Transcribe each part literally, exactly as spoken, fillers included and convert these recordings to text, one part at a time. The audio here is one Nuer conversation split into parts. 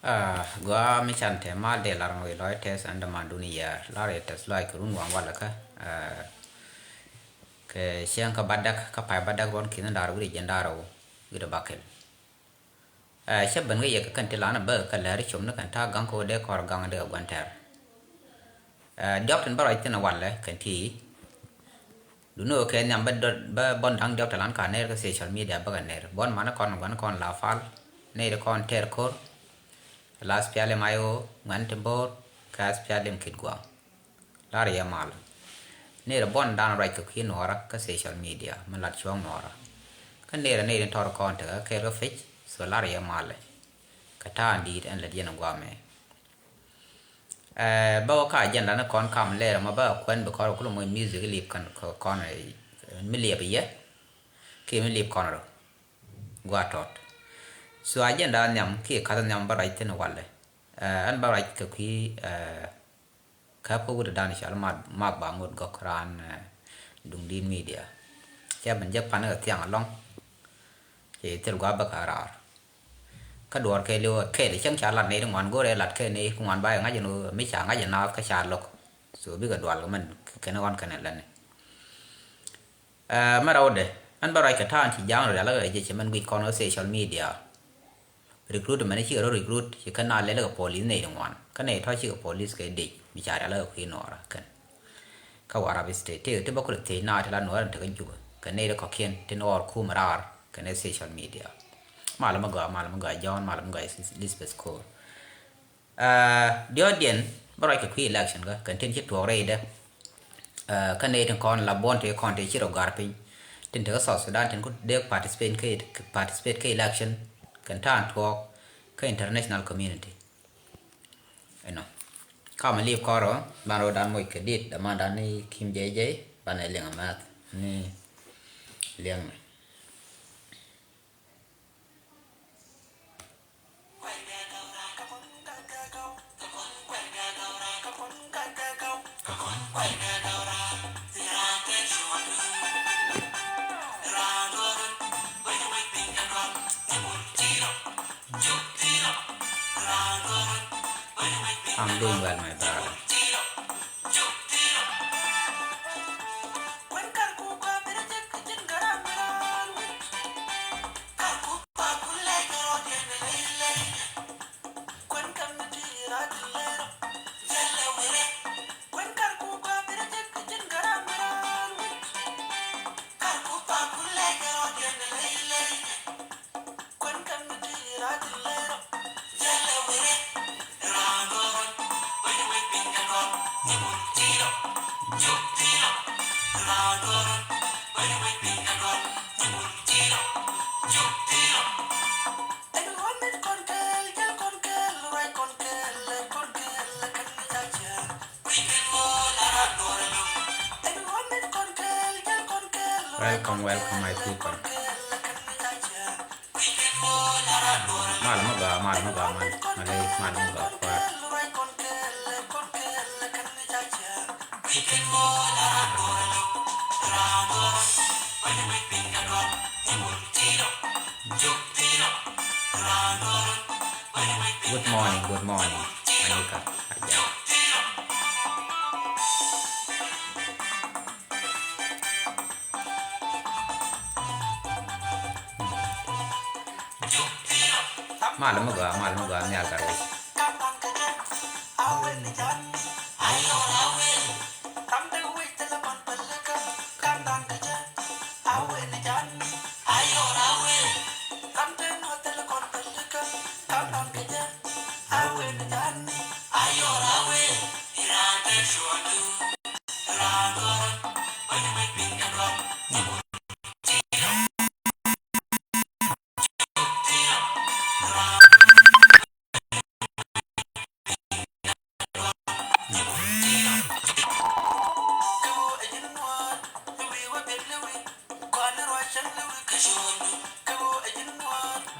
Ah, gua mi can te mal de lar ngoi loi tes an daman duni yar lar ye tes loi ke run wang wala ka. Ah, ke siang ka badak ka pai badak ruan kin dar wiri jendaro wiri bakel. Ah, cɛ ben ke ye ke kan ti lana bä ka lar chom ne kan ta gang ko de kor gang de gwan ter. Ah, diɔk tin bä rɔc thin walɛ kɛn ti. Duni wä kɛ nhiam bä dɔt bä bɔn da̱ŋ diɔk tɛ lan ka ner kä social media bä kɛ ner bɔn manɛ kɔn guan kɔn la fal ner kɔn ter kor. Las pialim ayo ŋuan ti bor kä as pialim kit guaŋ. Lar yɛ mal ner bɔn dan rɔc kɛ kui̱ nuɔra kä social media mi lat cuɔŋ nuɔra. Kä ner ner tɔr kɔn te kä ker kä fec so lar yɛ mal. Kɛ ta̱a̱ di̱i̱t ɛn lät yɛn guamɛ. Eh, bä wä ka agenda ni kɔn kam lɛr ma bä kuɛn bi kɔn kulu mɔ music lip kan kɔn, eh, mi liep yɛ. Ki mi lip kɔn rɔ. Gua tɔt. So agenda nhiam ki kath nhiam bä rɔc thin walɛ. Eh, ɛn bä rɔc kɛ kui̱, eh, kä pä wut dan cal mat mak ba ŋot gɔk ran, eh, duŋ din media. Cɛ ben jɛ pan kɛ thiaŋ alɔŋ. Cɛ thil gua bä ka raar. Kä duɔr kɛ liw kɛɛl cäŋ ca lat nɛy ti ŋuan go̱rɛ lat kɛ nɛy ti ŋuan ba yɛ ŋa̱c ɛn ɣöö mi ca ŋa̱c ɛn naath kä ca lo̱k. So bikɛ dual kɛ mɛn kɛn ɣɔn kɛn ɛn lätni. Ɛ mɛ rɛwdɛ ɛn bä ruac kɛ ta̱a̱n ci ja̱a̱ŋ rɔ rial kä jɛ cɛ mɛn guic kɔn kä social media. Recruitment ci kɛ rɔ recruit ci kɛn na lɛl kɛ police nɛy ti ŋuan kä nɛy tɔ̱ ci kɛ police kɛ dec mi ca rial kä kui̱ nuɔɔrä kɛn. Kä Warap State tëëkɛ ti bä kulɛ thiec na ti la nuɔɔrä ni tekɛ Jubɛ kɛ nɛy ti kɔ̱kiɛn tin ɣɔr kum raar kɛnɛ social media. Malɛ mi gɔaa, malɛ mi gɔaa John, malɛ mi gɔaa Elizabeth Kor. Aa, diɔ̱ɔ̱diɛn bä ruac kɛ kui̱ election kä kɛn tin ci tuɔɔk rɛydɛ. Aa, kä nɛy tin kɔn la buɔ̱n tëë kɔn tëë ci rɔ gar piny tin tekä South Sudan tin ku dee participate kä, participate kä election kɛn ta̱a̱n tuɔɔk kä international community. Ɛnɔ. Kamɛ lip kɔrɔ ban rɔ dan moc kɛ dit daman dan ni Kim J J ban ɛ liɛŋ a math ni liɛŋ ni. I'm doing well, my brother. Welcome, welcome, my people. Mal mi gɔaa, mal mi gɔaa, mal, mal, mal mi gɔaa kua̱r. Good morning, good morning, Anika. Ajá. Mal mi gɔaa, mal mi gɔaa, nhial gat wec.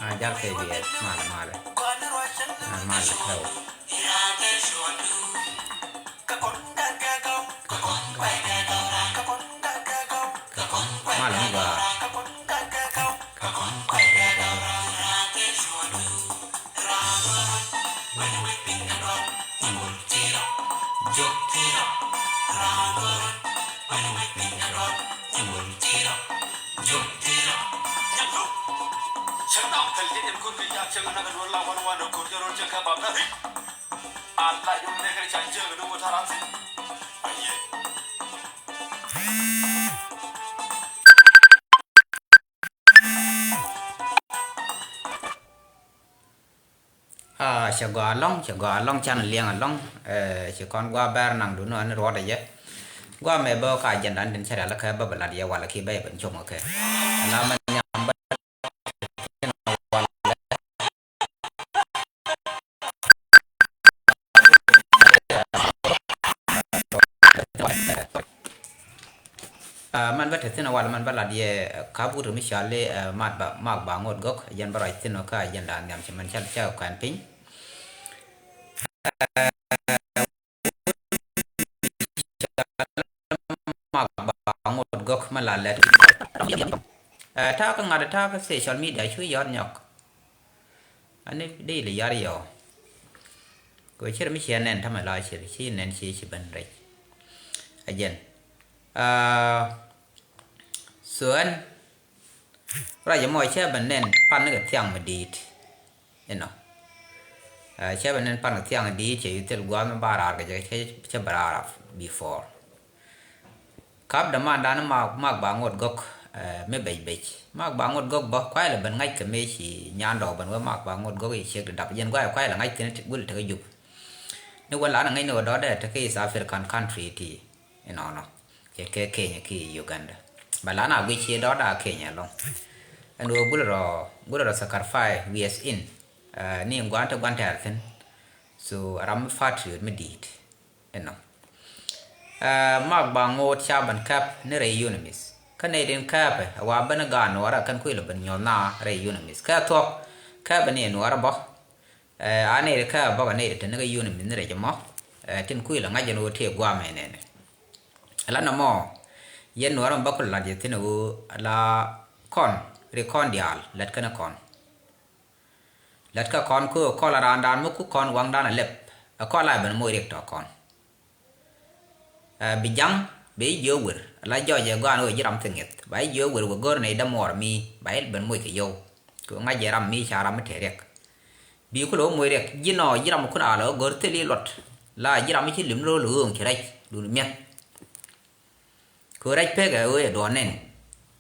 Ah, jal K B S, malɛ, malɛ. Ah, malɛ, hello. Malɛ mi gɔaa. Ah, cɛ gɔaa ɛlɔ̱ŋ, cɛ gɔaa ɛlɔ̱ŋ, canɛ liɛŋ ɛlɔ̱ŋ. Eh, ci kɔn gua̱a̱ bɛr naŋ dun ɔ ni ruɔt ɛ jɛ. Gua̱a̱ mɛ bä ka agenda ni tin cɛ rial kɛ bä bä lat yɛ walɛ ki bä yɛ ben com kɛ. Ala mɛ nyam bä. Ah, man bä te thi̱n a wal man bä lat yɛ, ah, kap wut mi cɔal i̱, ah, Mak Ba, Mak Ba Ŋot Gɔ̱k, jɛn bä ruac thi̱n ɔ kä agenda nhiam ci man cä, cä kuɛn piny. Mak Ba Ŋot Gɔ̱k mi la lɛt. Eh, ta̱a̱ kä ŋa̱t, ta̱a̱ kä social media cu yɔt nyɔk. Ani dee li yar yɔ. Kɛ cir mi ciɛ nɛn tamɛ la cir ci nɛn ci ci ben rɛc. A jɛn. Ah, so ɛn ruac ɛmɔ cɛ ben nɛn pan ni kɛ thiaŋ mi di̱i̱t. Inɔ. Ah, cɛ ben nɛn pan kɛ thiaŋ di̱i̱t cɛ yu thil gua̱a̱th mi ba raar kɛ jɛ cɛ, cɛ bɛ raar before. Kap dämandan Mak, Mak Ba Ŋot Gɔ̱k, eh, mi bec bec. Mak Ba Ŋot Gɔ̱k bä kuay lɛ ben ŋa̱c kɛ mëë ci nyandɔɔk ben wee Mak Ba Ŋot Gɔ̱k i̱ ciek ti dap. Jɛn guay kuay lɛ ŋa̱c thi̱n ti gul tekɛ Jup. Ni wän la ni ŋäcni wä dɔ̱dɛ tekɛ East African country ti. Inɔnɔ. Cɛ kɛ Kenya ki Uganda. Bɛ la na guic ci dɔ̱dɛ Kenya ɛlɔ̱ŋ. Ɛn wä gul rɔ, gul rɔ sacrifice wiɛth in. Eh, ni gua̱n ti gua̱n tɛɛr thi̱n. So ram mi patriot mi di̱i̱t. Inɔ. Eh, Mak Ba Ŋot ca ben kɛp ni rɛy UNMISS. Kä nɛy tin kɛpɛ, ɛ wa ben gaat Nuɔrä kɛn kuilɛ ben nyuɔ̱th na rɛy UNMISS. Kɛ thuɔ̱k, kɛpɛ ni Nuɔrä bä. Eh, a nɛy ti kɛpɛ bä kɛ nɛy ti te ni kɛ UNMISS ni rɛy mɔ. Eh, tin kuilɛ ŋa̱c ɛn ɣöö tëë gua̱a̱mɛ nɛnɛ. Ala nɔmɔ, yɛn Nuɔrä mi bä kul lat yɛ thi̱n ɣöö la kɔn, ri kɔn diaal, lät kɛn kɔn. Lät kä kɔn ku kɔl a raandan mi ku kɔn waŋdan a lɛp. A kɔl a ben moc riɛk tɔ kɔn. Ɛ, bi jaŋ, bi jiö wer. La jɔɔc ɛ gɔan wee ji̱ ram thiŋ ŋi̱th. Ba jiö wer wee go̱r nɛy dämuɔɔr mi. Ba il ben moc kɛ yio̱w. Kɛ ŋa̱c jɛ ram mi ca ram mi te riɛk. Bi ku lo̱ moc riɛk. Ji̱ nɔ ji̱ ram kun a lɔ go̱r thil i̱ luɔt. La ji̱ ram mi ci lim lo̱ lo̱ ɣööŋ ci rɛc. Dun mi̱eth. Kɛ ɣöö rɛc pekɛ ɣöö yɛ duɔ̱ɔ̱r nɛn.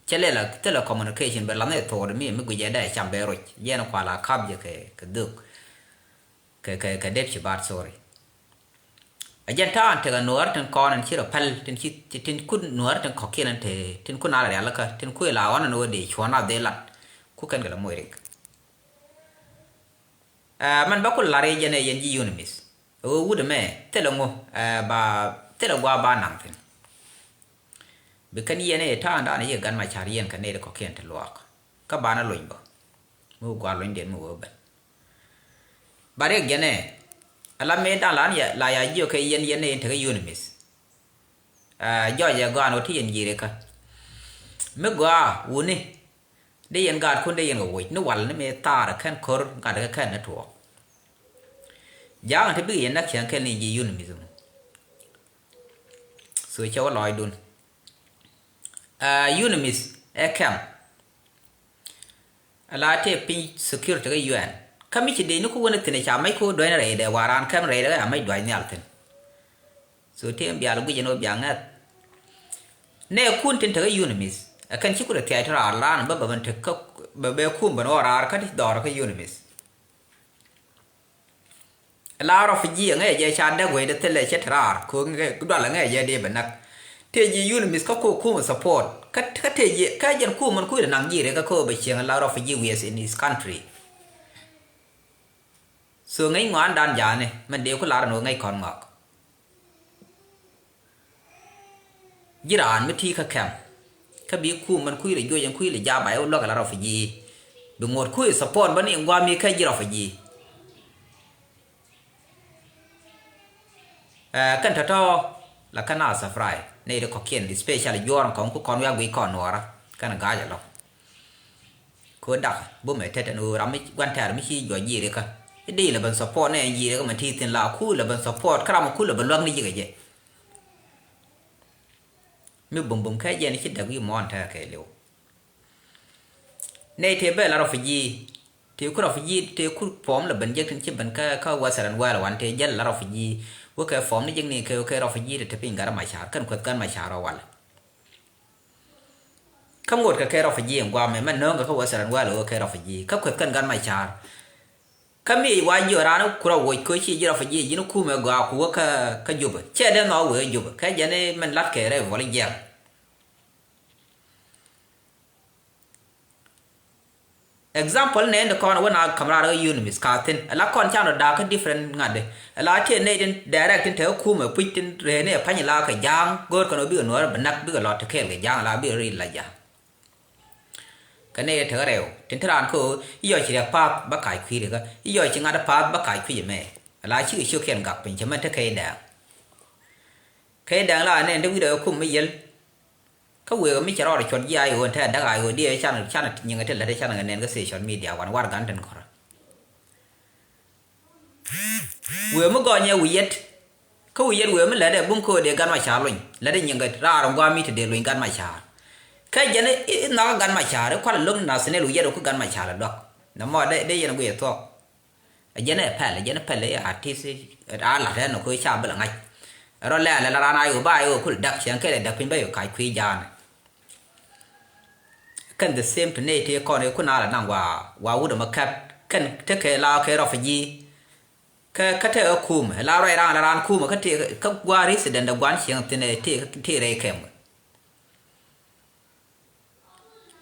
Cɛ lɛ la telecommunication bɛ lath ni thok mi, mi guicɛ dee cam bɛ roc. Yɛn kual a kap jɛ kɛ, kɛ dhök. Kɛ, kɛ, kɛ dep ci bat, sorry. A jɛn ta̱a̱ an tekɛ nuɔ̱ɔ̱r tin kɔn in ci rɔ päl, tin ci, tin kun nuɔ̱ɔ̱r tin kɔ̱kiɛn in te, tin kun a la rialikä, tin kui̱ la ɣɔn in ɣöö dee cuɔ̱ɔ̱n a dhil lat. Ku kɛn kɛ la moc rik. Ɛ, mɛn bä ku lar yɛ jɛn ɛ yɛn ji̱ UNMISS. Ɛ ɣöö wut ɛmɛ, thilɛ ŋu, ɛ, ba, thilɛ gua̱a̱ ba naŋ thi̱n. Bi kɛn yɛn ɛ ta̱a̱ŋdan yɛ Gat Macar yɛn kɛ nɛy ti kɔ̱kiɛn ti luaak. Kä banɛ lony bä. Mi wä gua̱a̱r lonydiɛn mi wä ben. Ba riɛk jɛn ɛ, ala mëëdan lan ya, la ya jiök kɛ yɛn, yɛn ɛ yɛn tekɛ UNMISS. Ɛ, jɔɔc ɛ gɔaa ni wä ti yɛn ji̱ rikä. Mi gɔaa wuni. Dee yɛn gaatkun dee yɛn kɛ woc ni wal ni mëë thaar kɛn ko̱r gat kɛ kɛn ni tuɔɔk. Ja̱a̱ŋ ti bikɛ yɛn näk cäŋ kɛn ni ji̱ UNMISS mɔ. So cɛ wä lɔɔcdun. Ɛ, UNMISS ɛ kɛm. Ala tëë piny security kä UN. Kä mi ci dee ni ku wen thi̱n ca mac ku duɛn rɛydɛ wa raan kɛm rɛydɛ kä ca mac duac nhial thi̱n. So tëë bial guic ɛn ɣöö bia ŋɛth. Nɛ kun tin tekä UNMISS. Ɛ kɛn ci ku rɛ thiac ti raar laan bä bä ben tek kä bɛ bɛ kum ben ɣɔɔ raar kä ti dhɔr kä UNMISS. La refugee ŋäcɛ jɛ ca däk wecdɛ thilɛ cɛ te raar kɛ ɣöö dualɛ ŋäcɛ jɛ dee bɛ näk. Tëë ji̱ UNMISS kä kɛ kum support. Kä, kä tëë ji̱, kä jɛn kum min kui̱dɛ naŋ ji̱ ri kä kɛ ɣöö bɛ cieŋ la refugee wieth in his country. So ŋäc ŋɔaandan ja̱a̱ni, min dee ku lar ni ɣöö ŋäc kɔn ŋɔak. Ji̱ raan mi ti̱i̱ kä kɛm. Kä bi kum min kui̱ rɛ juɔc in kui̱ rɛ ja̱a̱ ba i̱ wä luäk ala refugee. Bi ŋuɔ̱t kui̱ support bä ni in gua̱a̱m mi kä ji̱ refugee. Ɛ, kɛn tɔ̱tɔ̱ la kɛn a surprise. Nɛy ti kɔ̱kiɛn, especially juɔ̱ɔ̱r in kɔn ku kɔn wiak guic kɔn nuɔɔrä. Kɛn ga̱a̱c ɛlɔ̱ŋ. Kɛ ɣöö dak bumɛ tet ɛn ɣöö ram mi gua̱n tɛ̈r mi ci juɔc ji̱ rikä. I̱ dee lɛ ben support nɛ ji̱ rikä mɛ ti thi̱n la ku lɛ ben support kä ram ku lɛ ben luäk ni ji̱ kɛ jɛ. Mi bumbum kɛ jɛn ci däk wi̱i̱ muɔ̱ɔ̱n tɛ̈r kɛ liw. Nɛy tëë ben la refugee, tëë ku refugee, tëë ku form la ben jek tin ci ben kä, kä Western world wan tëë jäl la refugee. Wä kɛ form ni jek ni kɛ, wä kɛ refugee tëë te piny Gat Macar, kɛn kueth Gat Macar rɔ walɛ. Kä ŋot kɛ kɛ refugee in guamɛ, mɛn nööŋ kɛ kä Western world wä kɛ refugee. Kä kueth kɛn Gat Macar. Kä mi wa jiɔ raan ku rɔ woc kɛ ci ji̱ refugee ji̱n kumɛ gɔaa ku wä kä, kä Jubɛ. Cɛ dee nhɔk wee Jubɛ. Kɛ jɛn mɛn lat kɛ rɛy vuɔl jiɛk. Example nɛy ni kɔn wä na ka̱m raar kä UNMISS ka thi̱n. Ala kɔn can rɔ da̱a̱k kä different ŋa̱t di. Ala tëë nɛy tin direct tin te kä kumɛ puc tin rɛɛ ni ɛ pa̱ny la kɛ ja̱a̱ŋ. Go̱o̱r kɛn ɣöö bikɛ nuɔ̱ɔ̱r bɛ näk bikɛ lɔt ti kɛɛl kɛ ja̱a̱ŋ ala bikɛ ril la ja̱a̱ŋ. Kɛ nɛy tekɛ rɛw tin te raan kä ɣöö i̱ yɔc ci riɛk pa̱a̱th bä ka̱c kui̱ rikä, i̱ yɔc ci ŋa̱t pa̱a̱th bä ka̱c kui̱ ɛmɛ. Ala cikɛ ciökiɛn gak piny cɛ mɛn te kɛy dɛɛŋ. Kɛy dɛɛŋ la nɛn te wi̱cdɛ kum mi yiël. Kä wëë mi cɛ rɔɔdɛ cuɔt ji̱ a i̱ ɣöö ɛn te a däk a i̱ ɣöö diɛ can, can nyiŋɛ ti lät can kɛ nɛn kä social media wan warɛgakni tin kɔ̱rä. Wëë mi gɔɔnyɛ wi̱i̱ yɛt. Kä wi̱i̱ yɛt wëë mi lätdɛ bum kä ɣöö dee Gat Macar luny. Lätdɛ nyiŋɛ raar in gua̱a̱m mi te dee luny Gat Macar. Kä jɛn i̱, i̱ nhɔakä Gat Macar, i̱ kualɛ lo̱k ni nathaniel wi̱i̱ yɛt ɣöö kä Gat Macar lɛ duak. Nɔmɔ dee, dee yɛn guic ɛ thuɔ̱k. Ɛ jɛn ɛ pɛl, ɛ jɛn ɛ pɛl i̱ artist, a la̱t ɛn ɛ ko̱ ca bi lɛ ŋa̱c. Ɛ rɔ lɛ̈ɛ̈l ɛ la raan a yo̱o̱ ba yo̱o̱ kul däk, cɛ kɛl ɛ däk piny bä yo̱o̱ ka̱c kui̱ ja̱a̱n. Kɛn the same to nɛy tëë kɔn i̱ kun a la naŋ wa, wa wut ɛmɛ kɛp. Kɛn tekɛ la kɛ refugee. Kä, kä tekɛ kumɛ, la ruac raan la raan kumɛ, kä tekɛ, kä gua̱a̱r resident ɛ gua̱n cieŋ thi̱n ɛ tekɛ, tekɛ rɛy kɛm.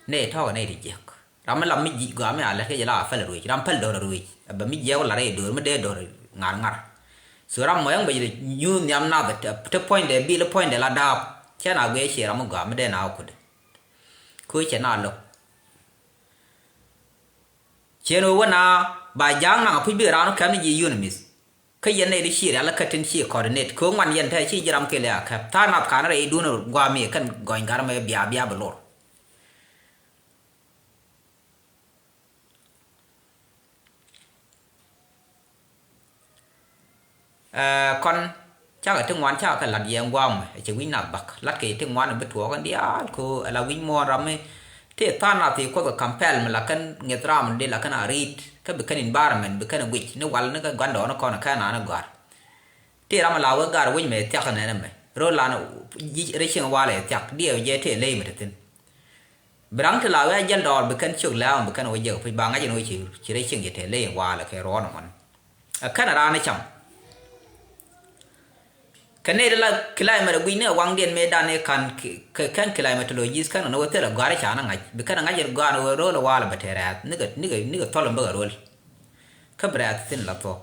Nɛy tɔ̱ kɛ nɛy ti jiäk. Ram mi lam mi ji̱ gɔaa mi a lät kä jɛ la a päl ruëëc. Ram päl do̱r ruëëc. A bɛ mi jiäk wä la rɛy do̱r mi dee do̱r ŋa̱r ŋa̱r. So ram mɔ yäŋ bɛ jɛ nyuuth nhiam nath te, te puɔ̱nydɛ bil puɔ̱nydɛ la daap. Cɛ na guiɛ ciɛ ram mi gɔaa mi dee na wä kudɛ. Ko̱ cɛ na lo̱k. Ciɛn ɣöö wä na ba ja̱a̱ŋ naŋ a puc bi raan wä kɛp ni ji̱ UNMISS. Kä yɛn nɛy di ci rial kä tin ci coordinate kɛ ɣöö ŋuan yɛn te ci ji̱ ram kɛl a kɛp tha̱a̱ŋ nath kanɛ rɛy duun gua̱a̱m mi kɛn gɔny garmɛ bia bia bi lor. Ɛɛ, kɔn cakɛ ti ŋuan cakɛ kɛ la̱t yɛ ŋuam ɛ cɛ wi̱c nath bak la̱t kɛ ti ŋuan bi tuɔɔk in diaal ko ala wi̱c muɔ̱ɔ̱n ram mi. Ti tha̱a̱ŋ nath ti kuoth kɛ kampɛl mi la kɛn ŋi̱th ram di la kɛn a ri̱i̱t kä bi kɛn environment bi kɛn guic ni wal ni kɛ gua̱ndɔɔŋ ni kɔn kɛn an ni gɔ̱a̱r. Ti ram mi la wee gar wi̱c mɛ thiak nɛn ɛmɛ ro̱l lan rɛy cieŋ walɛ thiak diɛw jɛ ti ley mi te thi̱n. Bi raŋ ti la wee a jiɛl dɔɔr bi kɛn ciök lɛ̈ɛ̈u bi kɛn wä jiɛk puc ba ŋa̱c in wä ci, ci rɛy cieŋ jɛ te ley in walɛ kɛ ruɔ̱ɔ̱n ɛmɔn. Ɛ kɛn raan cam. Kɛ nɛy ti la climate guic ni ɛ waŋdiɛn mëë dan ëë ka̱n kɛ, kɛ kɛn climatologist kɛn kɛ ni wä thilɛ gɔ̱a̱r i̱ ca ni ŋa̱c bi kɛn ɛ ŋa̱c in gɔ̱a̱n wä ro̱l ɛ walɛ bɛ te rɛ̈ɛ̈th nikɛ, nikɛ, nikɛ thɔl in bäkɛ ro̱l. Kä bi rɛ̈ɛ̈th thi̱n la thuɔ̱k.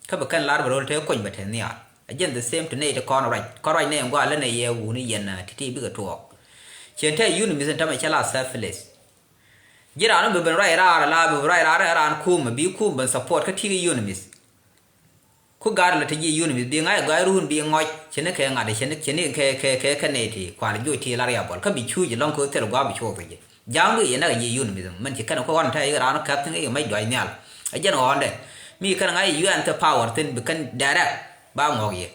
Kä bi kɛn lar bɛ ro̱l te kony bɛ te nhial. A jɛn the same to nɛy ti kɔn ruac. Kɔn ruac nɛy in gua̱a̱ lä nɛy yɛ wuni yɛn, ah, ti̱ti̱ bikɛ tuɔɔk. Ciɛn te UNMISS in tämɛ cɛ la selfless. Ji̱ raan mi bi ben ruac raar ala bi ruac raar ɛ raan kumɛ bi kum ben support kä ti̱i̱ kɛ UNMISS. Ku gaat lɛ te ji̱ UNMISS bi ŋa̱c ɛ gɔaa run bi ŋɔc cɛ ni kɛ ŋa̱t cɛ ni, cɛ ni kɛ, kɛ, kɛ, kɛ nɛy ti kual juɔc ti la riabɔl kä bi cuuc ɛlɔ̱ŋ kɛ thil gua̱a̱ bi cuɔth kɛ jɛ. Ja̱a̱ŋ bi yɛ näk ɛ ji̱ UNMISS mɛn ci kɛn ɛ kɔ ɣɔn te i̱ raan kɛp thi̱n i̱ mɛc duac nhial. Ɛ jɛn ɣɔ̱ɔ̱ndɛ mi kɛn ŋa̱c ɛ UN te power thi̱n bi kɛn direct ba ŋɔk yɛ.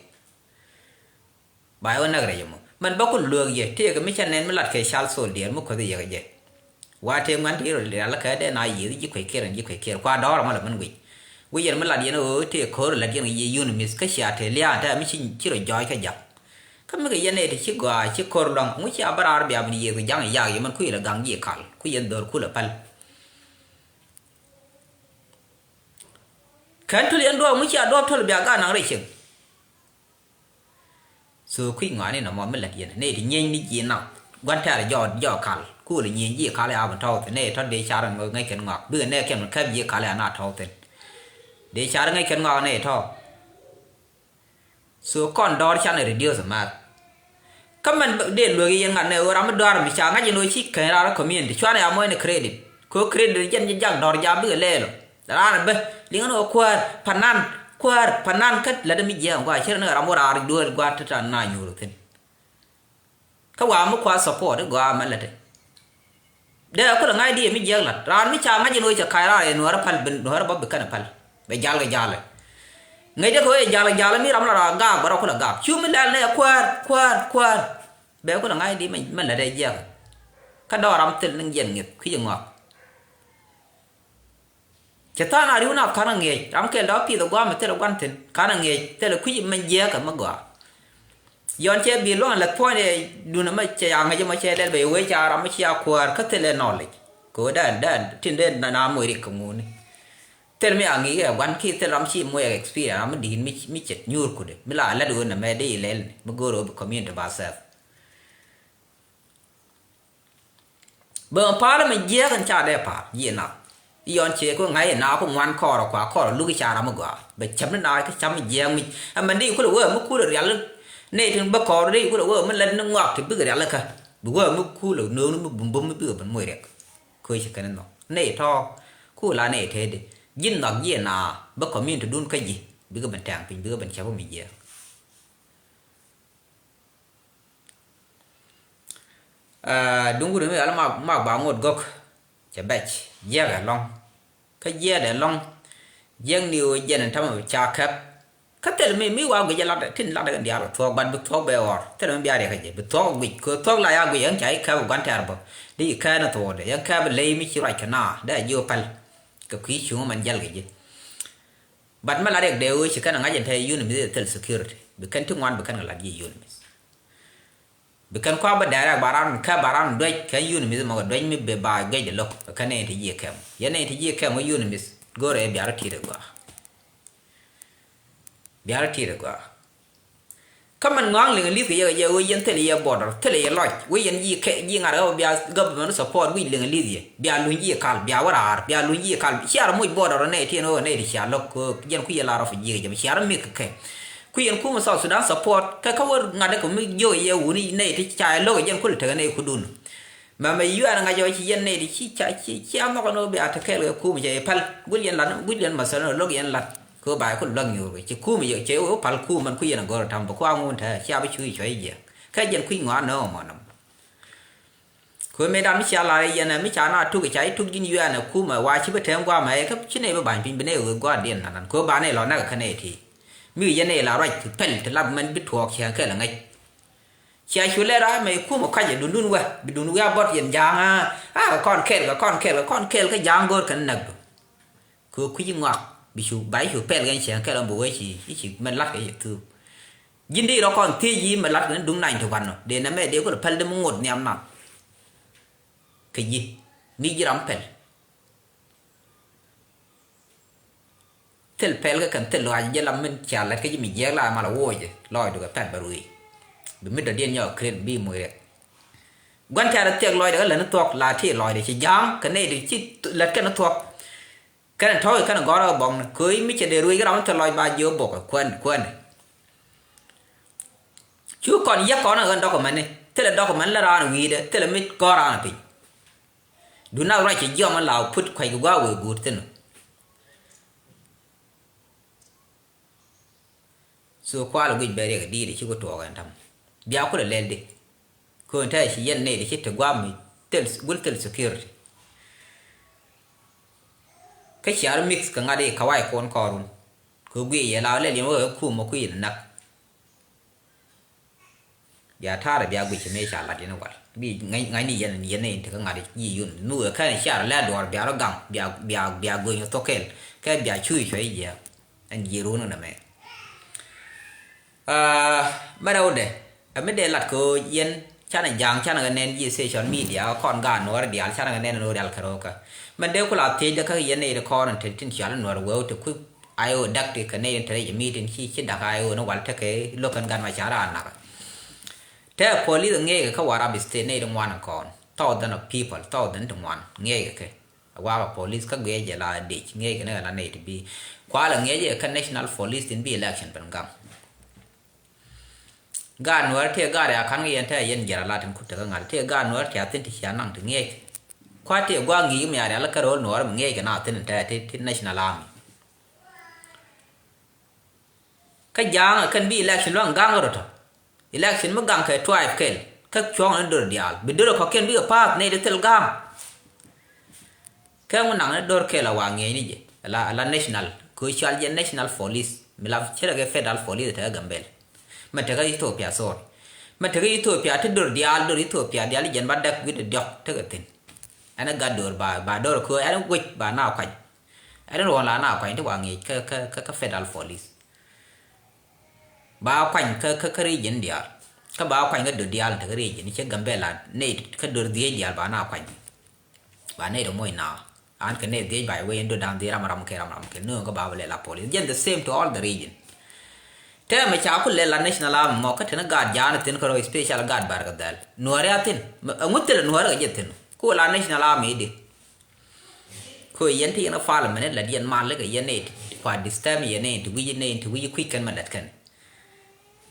Ba yɛ wä näk rɛc ɛmɔ mɛn bä ku luäk yɛ tëëkɛ mi cä nɛn mi lat kɛ cal soldier mi kuäth yɛ kɛ jɛ. Wa tëë ŋuan ti rɔ rial kɛ dee na yiëth ji̱ kuec kiɛr ɛn ji̱ kuec kiɛr kua dɔɔr ɛmɔ lɛ mɛn guic. Guic yɛn mi lat yɛn ɣöö tëë ko̱r lät yɛn kɛ yiëë UNMISS kä cia tëë lia̱a̱ tɛ̈ mi ci, ci rɔ jɔɔc kä ja̱k. Kä mi kɛ yɛn ëë ti ci gɔaa ci ko̱r luaŋ ŋu cia bä raar bia bi yiëth kɛ ja̱ŋ ɛ yak yɛ mɛn kui̱ lɛ gaŋ ji̱ kal kui̱ yɛn dho̱r kulɛ päl. Kɛn tul yɛn duɔɔp ŋu cia duɔɔp töl bia gaat naŋ rɛy cieŋ. So kui̱ ŋɔaani nɔmɔ mi lät yɛn nɛy ti nyieny ni ji̱ nath gua̱n tɛ̈r jɔɔk, jɔɔk kal kulɛ nyieny ji̱ kal ya bi tɔ̱w thi̱n nɛy tɔ̱ dee car ŋäc kɛn ŋɔak bikɛ nɛy kɛn kɛp ji̱ kal ya na tɔ̱w thi̱n. Dee car ŋäc kɛn ŋɔak nɛy tɔ̱. So kɔn dɔɔr canɛ reduce math. Kä mɛn dee luek yɛn ŋa̱t nɛ ɣöö ram mi dɔ̱a̱r mi ca ŋa̱c in ɣöö ci keny raar ɛ community cuanɛ a muɔ̱cni credit. Kɛ ɣöö credit jɛn ji̱ jak dɔ̱r ja̱ bikɛ lɛɛl ɔ. Raan ɛ bä liŋ ɛn ɣöö kuäär panan, kuäär panan kä lätdä mi jiɛɛŋ gua̱a̱ cir ɛn ɣöö ram wä raar duëël gua̱a̱ te ta̱a̱ na nyuur thi̱n. Kä wa̱a̱ mi kua̱r support i̱ gɔaa mɛ lätdä. Dee kulɛ ŋa̱c diɛ mi jiɛk la̱t raan mi ca ŋa̱c in ɣöö cɛ ka̱c raar yɛ nuäärä päl bi nuäärä bä bi kɛn päl bɛ jal kɛ jalɛ. Ŋäcdɛ kɛ ɣöö cɛ jal kɛ jalɛ mi ram la rɔ gaak bɛ rɔ kulɛ gaak cu mi lɛl nɛ kuäär kuäär kuäär. Bɛ kulɛ ŋa̱c di mɛ, mɛ lät ɛ jiɛk. Kä dɔɔr ram thil ni jiɛn ŋi̱th kui̱c ɛ ŋɔak. Cɛ tha̱a̱ŋ a ri̱w nath ka̱n a ŋi̱eec, ram kɛl dɔ̱ pith ɛ gua̱a̱m ɛ thilɛ gua̱n thi̱n ka̱n a ŋi̱eec, thilɛ kui̱c mɛn jiääk ɛmɛ gɔaa. Yɔn cɛ bi lua̱ŋ la̱th puɔ̱ny ɛ duundɛ mɛ cɛ ya̱ŋ ɛ jɛ mɛ cɛ lɛl bɛ yɛ wee ca ram mɛ cia kuäär kä thilɛ knowledge. Kɛ ɣöö dee, dee, tin dee na, na moc rik kɛ ŋuni. Thil mi a ŋi̱i̱c ɛ gua̱n kiɛ thil ram ci moc ɛ experience, ram mi di̱i̱t mi, mi cɛ nyuur kudɛ mi la lät ɣöö nɛmɛ dee ilɛl ni mi go̱o̱r ɣöö bi community ba self. Bɛ mɛ pa̱a̱r mɛ jiääk in ca dee pa̱a̱r ji̱ nath. I̱ yɔn ciɛ ku ŋa̱c ina ku ŋuan kɔɔr kua kɔɔr luk i̱ ca ram mi gɔaa. Bɛ cäm ni na kä cäm jiääk mi. Ɛmɛn di kulɛ wee mi kulɛ rial. Nɛy tin bä kɔɔr di kulɛ wee mi lät ni ŋɔak ti bikɛ rial kä. Bi wee mi kulɛ no̱o̱ŋ ni mi bum bum mi bikɛ ben moc riɛk. Köö ci kɛn ni nhɔk. Nɛy tɔ̱. Ku la nɛy tëëdi. Ji̱n nhɔk jiɛ na bä community dun kä ji̱. Bikɛ ben tɛ̈ŋ piny bikɛ ben cäp mi jiääk. Aa, duŋ wut mi ɣäl mak, mak ba ŋot gök. Cɛ bɛc jiɛk ɛlɔ̱ŋ. Kä jiɛk ɛlɔ̱ŋ. Jiɛk ni ɣöö jɛn ɛn tämɛ ca kɛp. Kä thil mi, mi wa guic ɛ lat, tin lat kɛn diaal kɛ thuɔ̱k, bat bi thuɔ̱k bɛ ɣɔr. Thil mi bia riɛk kɛ jɛ, bi thuɔ̱k guic, kɛ thuɔ̱k la ya guic, ɛn ca i̱ kɛp ɛ gua̱n tɛɛr bä. Di i̱ kɛn ɛ thuɔ̱k dee, ɛn kɛp ɛ ley mi ci ruac kɛ na, dee a ji̱ ɣä päl. Kɛ kui̱ cuŋ mɛn jäl kɛ jɛ. But mi la riɛk dee ɣöö ci kɛn a ŋa̱c ɛn te UNMISS thil security. Bi kɛn ti ŋuan bi kɛn kɛ lat ji̱ UNMISS. Bi kɛn kua bi direct ba ran kɛ ba ran duec kɛn UNMISS mɔ kɛ duec mi bi ba guic di lo̱k kɛn nɛy ti ji̱ kɛm. Yɛn nɛy ti ji̱ kɛm wä UNMISS go̱rɛ bia rɔ ti̱i̱t ɛ gɔaa. Bia rɔ ti̱i̱t ɛ gɔaa. Kä mɛn ŋɔaŋ liŋ li̱th kɛ yɛ kɛ jɛ wee yɛn thilɛ yɛ border, thilɛ yɛ lɔc, wee yɛn ji̱ kɛ, ji̱ ŋa̱t ɛ bia government support wi̱c liŋ li̱th yɛ. Bia luny ji̱ kal, bia wä raar, bia luny ji̱ kal. Cia rɔ moc border nɛy tiɛn wee nɛy ti cia lo̱k kɛ jɛn kui̱ yɛ la refugee kɛ jɛ, cia rɔ mik kɛ kɛ. Kui̱ yɛn kumɛ South Sudan support, kɛ kä wä ŋa̱t ɛ kɛ mi jiök yɛ wuni nɛy ti ca yɛ lo̱k kɛ jɛn kulɛ tekɛ nɛy kudun. Mɛmɛ yuɛɛr ŋa̱c ɔ ci yɛn nɛy ti ci ca, ci, ci a nhɔk ɛn ɣöö bia te kɛɛl kɛ kum cɛ i̱ päl. Guil yɛn lat, guil yɛn mathal ni lo̱k yɛn lat. Kɛ ɣöö ba yɛ kul luäk nyuur kɛ ci kum cɛ, cɛ wee päl kum mɛn kui̱ yɛn a go̱r ɛ ta̱m bɛ kua ŋun te cia bi cuc cuɔ̱c jiɛk. Kɛ jɛn kui̱ ŋɔaar nööŋ ɛmɔ nɔm. Kɛ ɣöö mëëdan mi cia lar yɛn ɛ mi ca na tuk ca i̱ tuk ji̱n yuɛɛn ɛ kum ɛ wa ci bi tɛm gua̱a̱m ɛ kä ci nɛy bi ba̱ny piny bi nɛy ɣöö gua̱a̱r diɛn na̱n na̱n kɛ ɣöö ba nɛy lɔ näk ɛ kä nɛy ti. Mi wi̱c yɛn nɛy la ruac ti pɛl ti lap mɛn bi tuɔɔk ciaŋ kɛl ɛ ŋäc. Cia cu lɛr a mɛ kum ɛ kɔc ɛ dundun wä bi dun wi̱i̱ a bɔt yɛn ja̱a̱ŋ a a kɛ kɔn kɛl kɛ kɔn kɛl kɛ kɔn kɛl kä ja̱a̱ŋ go̱o̱r kɛn näk du. Kɛ kui̱ ŋɔak bi cu ba i̱ cu pɛl kɛn ciɛŋ kɛl ɔn bi wee ci i̱ ci mɛ la̱t kɛ yɛ thuuk. Ji̱n dee rɔ kɔn thiec i̱ mɛ la̱t kɛn duŋ nany ti gua̱n nɔ dee nɛmɛ dee kulɛ päl dee mi ŋot nhiam nath. Kɛ ji̱ mi ji̱ ram pɛl. Thil pɛl kä kɛn thil lɔaac jɛ lam min cia lät kä ji̱ mi jiɛɛk la mal a wuɔcɛ lɔɔcdu kɛ pɛl bɛ ruëëc. Bi mi dɔ̱diɛn nyɔk kren bi muc rɛk. Gua̱n tɛ̈r thiɛk lɔcdɛ kä lät ni thuɔ̱k la ti lɔcdɛ ci ja̱a̱ŋ kɛ nɛy ti ci lät kɛn ni thuɔ̱k. Kɛn tɔ̱ kɛn gɔ̱rä bɔkni kööc mi cɛ dee ruëëc kä ram mi thil lɔc ba jiök bok kuɛn kuɛn. Cu kɔn yäk kɔn ɛ ɣän dɔkumɛni thilɛ dɔkumɛn lä raan wi̱i̱dɛ thilɛ mi gɔ̱r raan piny. Dunak ruac cɛ jiɔam in la put kuac kɛ gua̱a̱k wëë guut thi̱n. So kualɛ guic bɛ riɛk di̱i̱t ci ku tuɔɔk ɛn ta̱m. Bia kulɛ lɛl di. Köön tɛɛ ci yɛn nɛy di ci te gua̱a̱k mi thil, guil thil security. Kä ciar mix kɛ ŋa̱t i̱ kawac kuɔn kɔɔrun. Kɛ guic yɛ la lɛl yɛn wä kɛ kum mɔ kui̱ yɛn näk. Bia ta̱a̱rɛ bia guic mëë ca lat yɛn wal bi ŋäc, ŋäcni yɛn, yɛn in tekä ŋa̱t ji̱ yun nu ɛ kɛn cia rɔ lɛ duɔ̱ɔ̱r bia rɔ gaŋ bia, bia, bia guic thok kɛl kɛ bia cuc cuɛ jiɛ. Ɛn ji̱ run nɛ mɛ. Aa, mɛ rɛwdɛ ɛ mi dee lat kɛ ɣöö yɛn canɛ ja̱a̱ŋ canɛ kɛ nɛn ji̱ social media kɔn gaat nuɔ̱ɔ̱r diaal canɛ kɛ nɛn ɛn ɣöö rial kɛ ro̱o̱kä. Mɛn dee ku la thiecdä kä yɛn nɛy ti kɔn in te tin cual in nuɔ̱ɔ̱r wee wä te kui̱. Ayo dak ti kɛ nɛy in te rɛy jɛ mi̱i̱t in ci, ci dak ayo ni wal tekɛ lo̱k kɛn gat ma ca raan nakä. Tɛ police ŋiɛckɛ kä Warrap State nɛy ti ŋuan in kɔn. Thousand of people, thousand ti ŋuan ŋiɛckɛ kɛ. A wakɛ police kä guiɛ jɛ la dec ŋiɛckɛ ni kɛ la nɛy ti bi. Kualɛ ŋiɛckɛ kɛ national police tin bi election ben gaŋ. Gaat nuɔ̱ɔ̱r tëë gaat ya ka̱n kɛ yɛn tɛɛ yɛn jiɛr a la tin kut tekä ŋa̱t tëë gaat nuɔ̱ɔ̱r tia thi̱n ti cia naŋ ti ŋiɛc. Kua̱r tëë gua̱a̱k ŋi̱i̱c mi a rial kä ro̱o̱l nuɔ̱ɔ̱r mi ŋiɛc kɛ na thi̱n tɛɛ ti, ti national army. Kä ja̱a̱ŋ ɛ kɛn bi election luaŋ ga̱ŋ rɔ tɔ. Election mi gaŋ kɛ twelve kɛl kä cuɔ̱ŋ ni dor diaal bi dor kɔ kɛn bikɛ pa̱a̱th nɛy ti thil ga̱ŋ. Kɛ ŋu naŋ ni dor kɛl a wa ŋiɛc ni jɛ ala, ala national kɛ cual jɛ national police mi la cɛ rɛ kɛ federal police tɛ kɛ Gambel. Mɛ tekɛ Ethiopia, sorry. Mɛ tekɛ Ethiopia ti dor diaal, dor Ethiopia diaal i̱ jɛn ba däk wi̱cdɛ diɔ̱k tekɛ thi̱n. Ɛn ɛ gat dor ba, ba dor kɛ ɛn ɛ wec ba na kuany. Ɛ dee ruɔ̱n la na kuany ti wa ŋi̱i̱c kä, kä, kä, kä federal police. Ba kuany kä, kä, kä region diaal. Kä ba kuany kä döör diaal te kä region. Cɛ Gambela nɛy kä döör dhiec diaal ba na kuany. Ba nɛy te moc na. An kɛ nɛy dhiec ba wee in döör da̱ŋ dhiec ram ram kɛ ram ram kɛ. Nööŋ kä ba bɛ lɛ la police. Jɛn the same to all the region. Tɛmɛ ca ku lɛ la national army mɔ kä te ni gaat ja̱a̱n thi̱n kärɔ̱, special gaat Barkadhal. Nuääri a thi̱n. Ɛŋu thilɛ nuääri kɛ jɛ thi̱n. Ku la national army di. Ko yɛn ti yɛn a parliament in lat yɛn mal kɛ yɛn nɛy ti kua disturb yɛn nɛy ti wi̱c nɛy ti wi̱c kui̱c kɛn mɛ lat kɛn.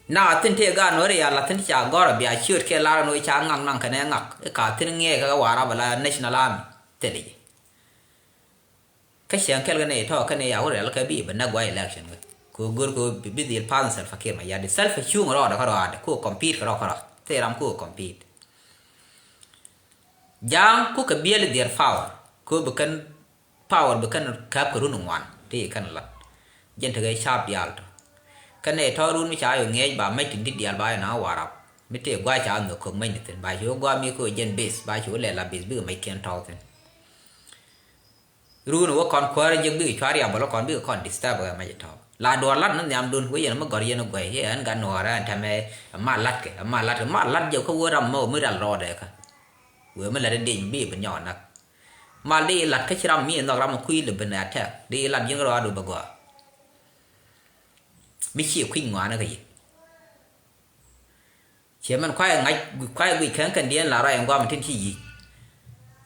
Na thin tëë gaat nuɔ̱ɔ̱ri ya la thin ca gɔr a bia ciöt kɛ lar ni ca ŋak naŋ kɛn ɛ ŋak. Ka thin ŋiɛc kɛ Warap la national army thilɛ jɛ. Kä cɛn kɛl kɛ nɛy tɔ̱ kɛn ɛ ya wä rial kɛ bi bɛ näk guay election kɛ. Ko gör ko bi dhil pass Salva Kiir Mayardit. Salva cuŋ rɔɔdɛ kä rɔɔdɛ ko compete kɛ rɔɔdɛ kä rɔɔdɛ. Thil ram ko compete. Ja̱a̱ŋ kukɛ biɛli their power. Kɛ ɣöö bi kɛn power bi kɛn kääp kɛ run ŋuan ti kɛn lat. Jɛn tekɛ ca̱a̱p diaal tɔ. Kɛn ɛ tɔ̱ run mi ca yɔ ŋiɛc ba mɛc ti di̱t diaal ba yɔ na Warap. Mi tëë gua̱a̱c ca nhök kök mɛc ni thi̱n ba ci wä gua̱a̱ mi kɛ ɣöö jɛn base ba ci wä lɛ la base bikɛ mɛc kiɛn tɔ̱ thi̱n. Run wä kɔn kuäärä jek bikɛ cua̱r yabɔl kɔn bikɛ kɔn disturb kɛ mɛc tɔ̱. La duɔl lat ni nhiamdun wä yɛn mi gɔ̱r yɛn guɛy yɛ ɛn gat nuɔɔrɛ ɛn tɛmɛ. Mal latkɛ, mal latkɛ, mal lat jɛ kä wä ram mɛ wä mi rial rɔɔdɛ kä. Wee mi lat i̱ dic mi bi bi nyɔɔn nak. Mal di ilat kä ci ram mi inhɔk ram kui̱ lɛ ben attack di ilat ji̱n rɔɔdu bɛ gɔaa. Mi ci kui̱ ŋɔaani kä yi. Ciɛ mɛn kuay ŋa̱c kuay guic kɛn kɛn diɛn la rɔy in guam tin ci yic.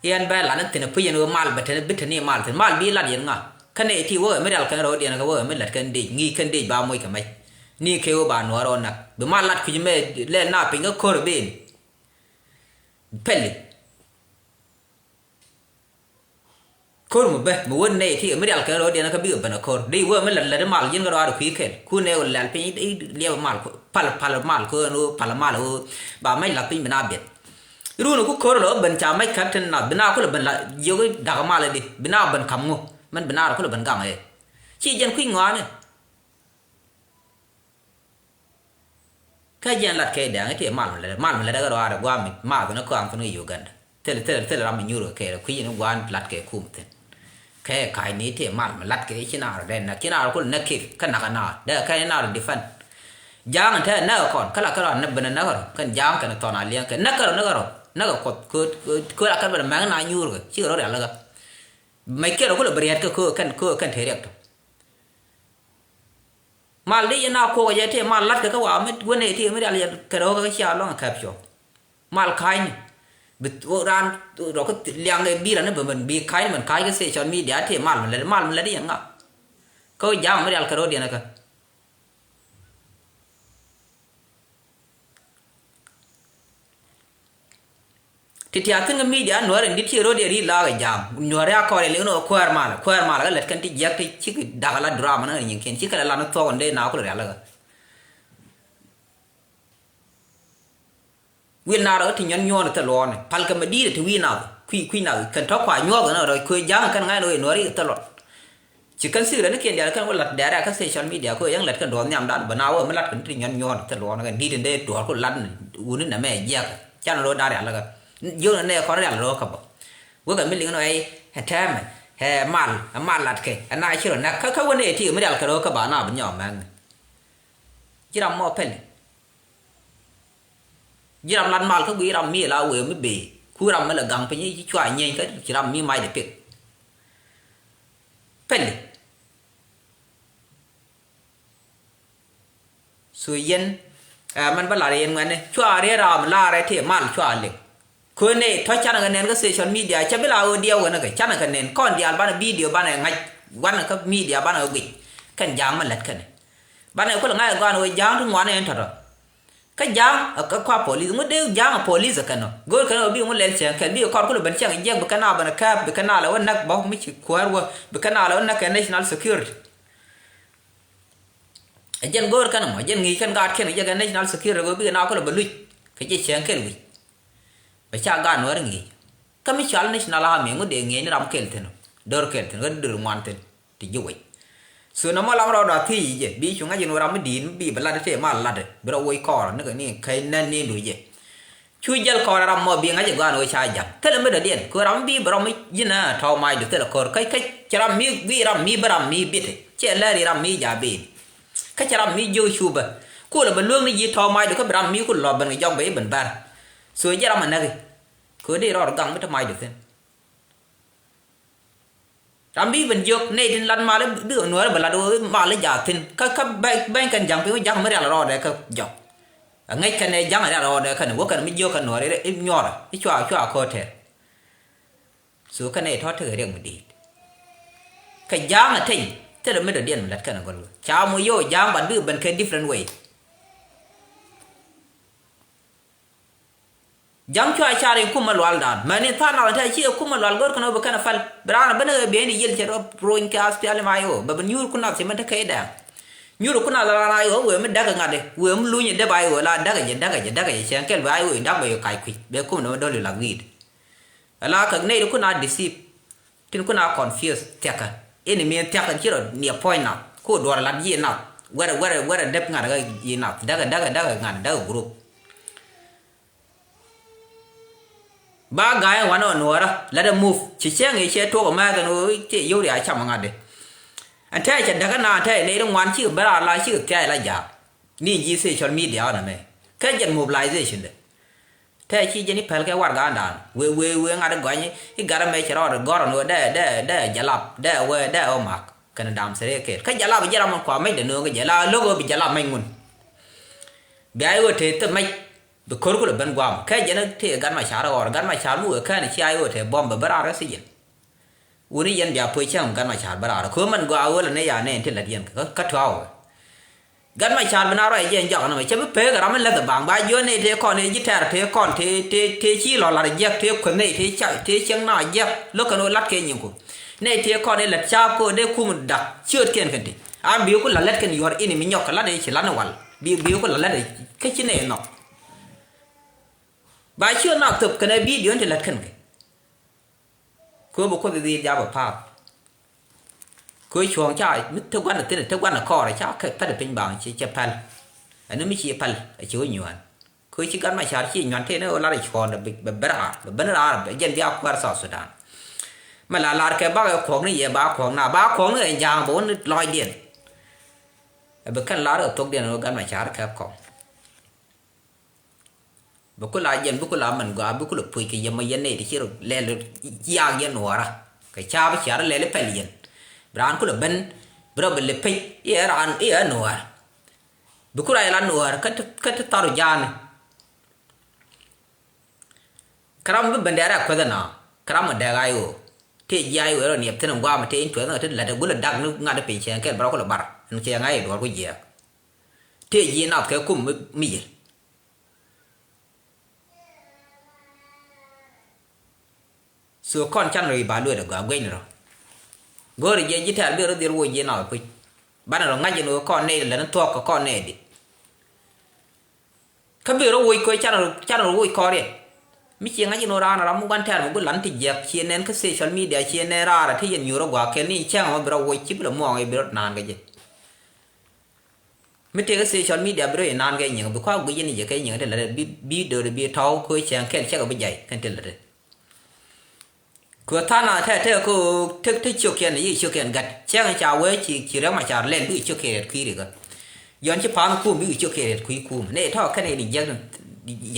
Yɛn bɛ lat ni thin puc yɛn wee mal bɛ tɛn bi tɛn ni mal thin mal bi lat yɛn ŋa. Kä nɛ ti wee mi rial kɛn rɔɔdiɛn kä wee mi lat kɛn dec ŋi̱i̱c kɛn dec ba moc kɛ mɛc. Ni kɛ wee ba nuɔɔr rɔɔd nak bi mal lat kui̱c mɛ lɛl na piny kä ko̱r ben. Pɛli. Ko̱r mi bä mi wä nɛy ti mi rial kɛn rɔɔdiɛn kä bikɛ ben ɛ ko̱r di wä mi lät lät mal ji̱n kä rɔɔd kui̱ kɛl ku nɛ wä lɛl piny i̱ liɛp mal pal pal mal ko̱r ɛn wä pal mal wä ba mɛc lath piny bi na biɛt. Run ku ko̱r lɔ ben ca mɛc kä tin nath bi na kulɛ ben la jiök i̱ da̱k mal i̱ di bi na ben ka̱m ŋu mɛn bi na rɔ kulɛ ben gaŋ ɛ. Ci jɛn kui̱ ŋɔaani. Kä jɛn lat kɛ dɛŋ i̱ tëë mal mi lät mal mi lät ɛ kɛ rɔaar ɛ guam mi maath ni kɔaŋ thun kɛ Uganda. Thil thil thil ram mi nyuur kɛ kɛ kui̱ ni guan lat kɛ kum thin. Kɛ ka̱c ni tëë mal mi lat kɛ ci naar dɛ nak ci naar kul näk kik kä nak naar dɛ kɛ naar defend. Ja̱a̱ŋ tɛ näk kɔn kä la kä rɔaar näk ben näk rɔ kɛn ja̱a̱ŋ kɛn thɔn a liɛŋ kɛ näk kɛ rɔ näk rɔ näk kɛ kuɔth kö kö la kɛn ben mɛŋ na nyuur kɛ ci kɛ rɔ rial kä. Mɛc kɛ rɔ kul bɛ riɛt kɛ kö kɛn kö kɛn te riɛk tɔ. Mal di yɛn a kuɔk jɛ tëë mal lat kɛ kä wa mi wä nɛ tëë mi rial yɛn kɛ rɛ wä kɛ kä cia lɔŋ kɛp cuɔ. Mal ka̱ny ni bi raan rɔ kä liaŋ kɛ bi rani bä mɛn bi ka̱ny ni mɛn ka̱ny kɛ social media tëë mal mi lät mal mi lät yɛn ŋa. Kä wä ja̱a̱ŋ mi rial kɛ rɛ wä diɛn kä. Ti ti a thi̱n kä media nuäär in di̱t ci ro̱d yɛ ri la̱a̱k ɛ ja̱a̱m nuäär ya kɔɔr yɛ liŋ ni ɣä kuäär malä kuäär malä kä lät kɛn ti jiäk ti cikɛ da̱k ala drama ni ɣä nyin kiɛn cikɛ la lan ni thuɔk in dee na kulɛ rial ɣä. Wi̱i̱ naar ɣä ti nyuɔ̱n nyuɔ̱ɔ̱n thil luɔ̱ɔ̱ni pal kɛ mɛ di̱i̱t ti wi̱i̱ nath kui̱ kui̱ nath kɛn tɔ̱ kua nyuɔ̱ɔ̱k ɣä ni ɣä rɔ kuëë ja̱a̱m kɛn ŋa̱c ni ɣä nuäär yɛ thil luɔt. Ci kɛn thik rɛn ni kiɛn diaal kɛn wä lat dɛɛrɛ kä social media kɛ yɛn lɛt kɛn duɔth nhiamdan bä na wä mi lat kɛn ti nyuɔn nyuɔn thil luɔn kɛn di̱t in dee duɔɔr ku lat wuni nɛ mɛ jiɛk can rɔ da̱r yal kɛ jiök nɛ nɛ kɔn rial rɔ kä bä. Wä kɛ mi liŋ nɔ ɛ tɛmɛ ɛ mal ɛ mal lat kɛ ɛ na ci rɔ nɛ kä kä wä nɛ ti mi rial kɛ rɔ kä ba na bi nyɔk mɛŋ. Ji̱ ram mɔ pɛli. Ji̱ ram lat mal kä guiy ram mi la wëë mi bëë ku ram mi la gaŋ piny ci cua nyieny kä ci ram mi macdɛ pik. Pɛli. So yɛn ɛ mɛn bä lar yɛn ŋuɛni cua riɛ ram lar ɛ ti mal cua liŋ. Köönɛ tɔ̱ canɛ kɛ nɛn kä social media cɛ bi la ɣöö diɛw kɛn kɛ canɛ kɛ nɛn kɔn diaal banɛ video banɛ ŋa̱c wanɛ kä media banɛ kɛ guic kɛn ja̱a̱ŋ mi lät kɛnɛ. Banɛ kulɛ ŋa̱c kɛ gɔaan ɣöö ja̱a̱ŋ ti ŋuan ɛn tɔ̱tɔ̱. Kä ja̱a̱ŋ ɛ kä kua polis ŋu dee ja̱a̱ŋ ɛ polis ɛ kɛn ɔ go̱o̱r kɛn ɔ bi ŋu lɛl cɛŋ kɛl bi kɛ kɔr kulɛ ben cɛŋ jiɛk bi kɛn a ben ɛ kɛɛp bi kɛn a lɛ wä näk bä mi ci kuäär wä bi kɛn a lɛ wä näk kɛ national security. Ɛ jɛn go̱o̱r kɛn ɛmɔ ɛ jɛn ŋi̱i̱c kɛn gaat kiɛn kɛ jɛ kɛ national security kɛ bikɛ na kulɛ bɛ luc kɛ jɛ cɛŋ kɛl wi̱c. Bɛ ca gaat nuäär ŋi̱i̱c kä mi cal national army ŋu dee ŋi̱i̱c ni ram kɛl thi̱n ɔ do̱r kɛl thi̱n ɣän do̱r ŋuan thi̱n ti ji̱ wec. So nɔmɔ lam rɔɔdɔ a thiec jɛ bi cu ŋa̱c in ɣöö ram mi di̱i̱t mi bi bɛ lat tëë mal lat bi rɔ woc kɔɔr ni kɛ ni kɛc nɛn ni luc jɛ. Cu jäl kɔn ram mɔ bi ŋa̱c ɛ gɔaa ni ɣöö ca ja̱ŋ. Thilɛ mi dɔ̱diɛn kɛ ram bi bi ram mi ji̱n a tɔ̱ macdu thilɛ ko̱r. Kä, kä cɛ ram mi bi ram mi bi ram mi bi̱ti. Cɛ lɛr i̱ ram mi ja̱ ben. Kä cɛ ram mi jiök cupä. Kulɛ bɛ luäk ni ji̱ tɔ̱ macdu kä bi ram mi kul lɔ ben kɛ jɔk bɛ i̱ ben bär. So jɛ ram a näk i̱. Kɛ ɣöö dee rɔɔd gaŋ mi te macdu thi̱n. Ram bi ben jiök nɛy tin lat mal, bi Nuäärä bɛ lat ɣöö mal ja̱ thi̱n. Kä, kä bɛ, bɛny kɛn ja̱ŋ piny wä ja̱ŋ mi rial rɔɔdɛ kä jɔk. A ŋäc kɛn ɛ ja̱ŋ rial rɔɔdɛ kɛn wä kɛn mi jiök kɛn Nuäärä i̱ nyuɔrä i̱ cua, cua ko̱r tɛr. So kɛn ɛ tɔ̱ tekɛ riɛk mi di̱i̱t. Kɛ ja̱ŋ a teny thilɛ mi dɔ̱diɛn mi lät kɛn a gɔl wä. Ca mu yio̱w ja̱ŋ but bi ben kɛ different way. Ja̱ŋ cua car in kumä lualdan. Mɛn in tha̱a̱ŋ nath in te ci ɛ kumä lual go̱r kɛn ɣöö bi kɛn ɛ päl. Bi raan ɛ ben ɛ ben i̱ yiël cɛ rɔ ruony kɛ SPLM-IO. Bɛ bi nyuur kun nath ci mɛn te kɛ i̱ dɛ̈ɛ̈ŋ. Nyuur kun nath raan IO wëë mi däk ɛ ŋa̱t i̱. Wëë mi luny ɛ dep IO la däk ɛ jɛ, däk ɛ jɛ, däk ɛ jɛ. Cɛn kɛl bi IO i̱ da̱k bɛ yɛ kac kui̱. Bɛ kumä dɔ̱li lak wi̱i̱d. Ala kɛ nɛy ti kun a deceive. Tin kun a confuse thiakä. Ini mi thiakä ci rɔ niɛ puɔ̱ny nath. Ku duɔr lat ji̱ nath. Wɛrɛ, wɛrɛ, wɛrɛ dep ŋa̱t kä ji̱ nath. Däk ɛ, däk ɛ, däk ɛ ŋa̱t, däk ɛ group. Ba ga̱a̱c wanɔ Nuäärä, lat ɛ move. Ci cäŋ i̱ cɛ tuɔk ɛ mɛth ɛn ɣöö cɛ yio̱w riac cam ɛ ŋa̱t dee. Ɛn tɛɛ cɛ däk ɛ naath tɛɛ nɛy ti ŋuan cikɛ ben raar la cikɛ thia̱a̱c la ja̱a̱k. Ni ji̱ social media ɣän ɛmɛ. Kä jɛn mobilization dee. Tɛɛ ci jɛn i̱ päl kɛ warɛgakdan. Wëë, wëë, wëë ŋa̱t i̱ gɔ̱ny i̱ gat ɛmɛ cɛ rɔɔdɛ gɔ̱r ɛn ɣöö dee, dee, dee jalap, dee wee, dee wee mak. Kɛn da̱a̱m thil rɛy kɛɛl. Kä jalap ji̱ ram in kua mec dee nööŋ kɛ jɛ la lo̱k ɣöö bi jalap mec ŋun. Bia i̱ ɣöö te thil mec. Bi ko̱r kulɛ ben guam. Kɛ jɛn tëë gat ma ca̱r ɣɔr, gat ma ca̱r mi wëë kɛn ci a i̱ ɣöö te buɔ̱m bɛ ben raar kä thi̱ji̱n. Wuni yɛn bia puɔ̱c cäŋ gat ma ca̱r ben raar. Ko̱ mɛn gɔaa ɣöö lɛ ni ya nɛn ti lät yɛn kä, kä tua̱a̱ wee. Gat ma ca̱r ben a ruac jɛ jɔak nɔmɔ cɛ bi pek ram in läth baŋ ba jiɔ ni tëë kɔn i̱ ji̱ tɛr tëë kɔn tëë, tëë, tëë ci lɔ lar jiɛk tëë kueth ni tëë ca, tëë cieŋ na jiɛk. Lo̱k kɛn ɣöö lat kɛ nyiŋku. Ni tëë kɔn i̱ lät caap kɛ ɣöö dee kum dak ciööt kiɛn kɛn ti. A bi ku la lät kɛn your enemy nyɔk kɛ lat i̱ ci lat ni wal. Bi, bi ku la lät i̱ kä ci ni nhɔk. Ba ciöt na thöp kɛn ɛ video in ti lät kɛn kɛ. Kɛ ɣöö bi Kuoth dhiec jaabä pa̱a̱th. Kɛ ɣöö cuɔ̱ɔ̱ŋ ca mi te gua̱n thi̱n te gua̱n kɔɔr ca kɛ pɛl piny baŋ ci cɛ pɛl. Ɛn mi ci pɛl a ci wä nyuään. Kɛ ɣöö ci gat ma ca̱r ci nyuan tëë ni ɣöö lar cuɔ̱ɔ̱ŋdɛ bɛ ben raar bɛ ben raar bɛ jɛn bia kuäär South Sudan. Mɛ la lar kɛ bakɛ kuɔ̱k ni yɛ ba kuɔ̱k na ba kuɔ̱k ni ɛ ja̱a̱ŋ bɛ wä ni lɔcdiɛn. Ɛ bi kɛn lar ɛ thokdiɛn ɣöö gat ma ca̱r kɛ kɔŋ. Bi ku la jɛn bi ku la mɛn gɔaa bi ku la puc kɛ yɛm a yɛn nɛy ti ci rɔ lɛl. Ciaak yɛn nuɔɔra kɛ caap ciar lɛl pɛl yɛn. Bi raan ku la ben bi rɔ bi lɛ pec iɛ raan iɛ nuɔɔr. Bi ku ra yɛ la nuɔɔr kä ti, kä ti thar jaani. Kä ram bi ben dɛɛr a kueth ɛnɔ kä ram a dɛɛk a i̱ ɣöö tëë ji̱ a i̱ ɣöö rɔ niɛp thi̱n in gua̱a̱m tëë in cuɛth in ɣä ti lät a gulɛ dak ni ŋa̱t piny cɛ kɛl bi rɔ ku la bar. Ɛn cɛ ŋa̱c i̱ duɔ̱ɔ̱r ku jiɛɛk. Tëë ji̱ nath kɛ kum mi, mi yiël. So kɔn can rɔ i̱ ba luet ɛ gɔaa gueny rɔ. Go̱o̱rɛ jiɛ ji̱ tɛ̈r bi rɔ dhil woc jiɛ nath puc. Banɛ rɔ ŋa̱c in ɣöö kɔn nɛy lɛ ni thuɔ̱k kɛ kɔn nɛy di. Kä bi rɔ woc koc can rɔ, can rɔ woc kɔn riɛt. Mi ci ŋa̱c in ɣöö raan ram mi gua̱n tɛ̈r mi gua̱n lan ti jiɛk ci nɛn kä social media ci nɛn raar ɛ ti yɛn nyuur rɔ gɔaa kɛn ni cäŋ mɔ bi rɔ woc ci bi lɛ muɔɔŋ i̱ bi rɔ naan kɛ ji̱. Mi tëëk social media bi rɔ inan kɛ nyiŋ bi kua guic in jɛ kɛ nyiŋ ti lät bi, bi do̱r bi tɔ̱w kɛ cɛŋ kɛn cɛ kɛ bi jay kɛn ti lät. Kɛ tha̱a̱ŋ na tɛk tɛk kɛ tëk tëk ciökiɛn yi ciökiɛn gat cɛŋ ca wee ci, ci rɛm a ca lɛl bi ciökiɛn rɛt kui̱ rikä. Yɔn ci pa̱a̱n kum bi ciökiɛn rɛt kui̱ kum ni tɔ̱ kɛn in jiɛk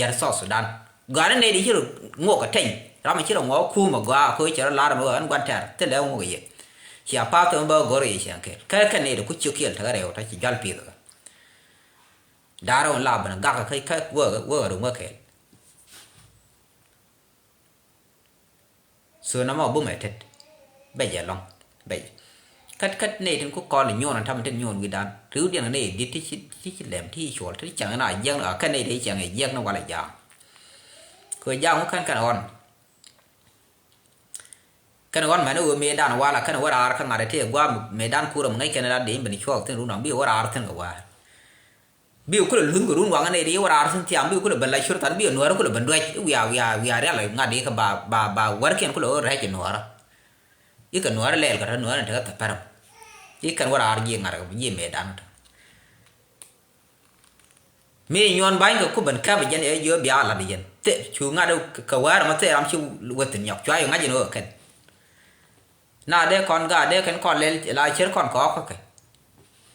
yɛr South Sudan. Gɔaa ni nɛy di ci rɔ ŋuɔk kɛ teny ram ci rɔ ŋuɔk kum a gɔaa koc cɛ rɔ lar mi ɣän gua̱n tɛ̈r thilɛ ŋuɔk yɛ. Cia path thom bä go̱r yɛ cɛn kɛl kɛ kɛ nɛy di ku ciök kiɛl tekɛ rɛw ta ci jual pith kɛ. Da̱rä wä la ben gak kɛ kɛ wä wä rɔ ŋuɔk kɛl. So nɔmɔ bumɛ tet bɛ jɛ lɔŋ bɛ jɛ. Kät kät nɛy tin ku kɔl nyuɔn tam tin nyuɔn wi̱dan riwdiɛn kɛ nɛy dit ti ci, ti ci lɛm ti ci cuɔl ti cɛŋ na jiɛk ni kɛ nɛy ti cɛŋ jiɛk ni walɛ jaam. Kɛ jaam wä kɛn kɛn ɣɔn. Kɛn ɣɔn mɛn wä mëëdan wala kɛn wä raar kä ŋa̱t ti guam mëëdan kurɛ mi ŋäc kɛn rat di ben cuɔk thin run ɔŋ bi wä raar thin kɛ wa̱a̱. Bi kulɛ luth kɛ run waŋä nɛy di wä raar thin thiam bi kulɛ ben la cur than bi nuäärä kulɛ ben duɛc i̱ wiaa wiaa wiaa rial ŋa̱t di kä ba ba ba wärkiɛn kulɛ wä rɛc i̱ nuäärä. I̱ kɛ nuäärä lɛɛl kɛ tɔ nuäärä tekɛ thäpärä. I̱ kɛn wä raar ji̱ ŋa̱t ji̱ mëë da̱n tɔ. Mi nyuɔn ba̱ny kɛ ku ben käp jɛn ɛ jiö bia lat jɛn. Cu ŋa̱t kɛ wäär ɛmɔ thil ram ci wä thi̱n nyɔk cua yɛ ŋa̱c ɛn ɣöö kɛn. Na dee kɔn gaat dee kɛn kɔn lɛl la cier kɔn kɔɔk kä kɛ.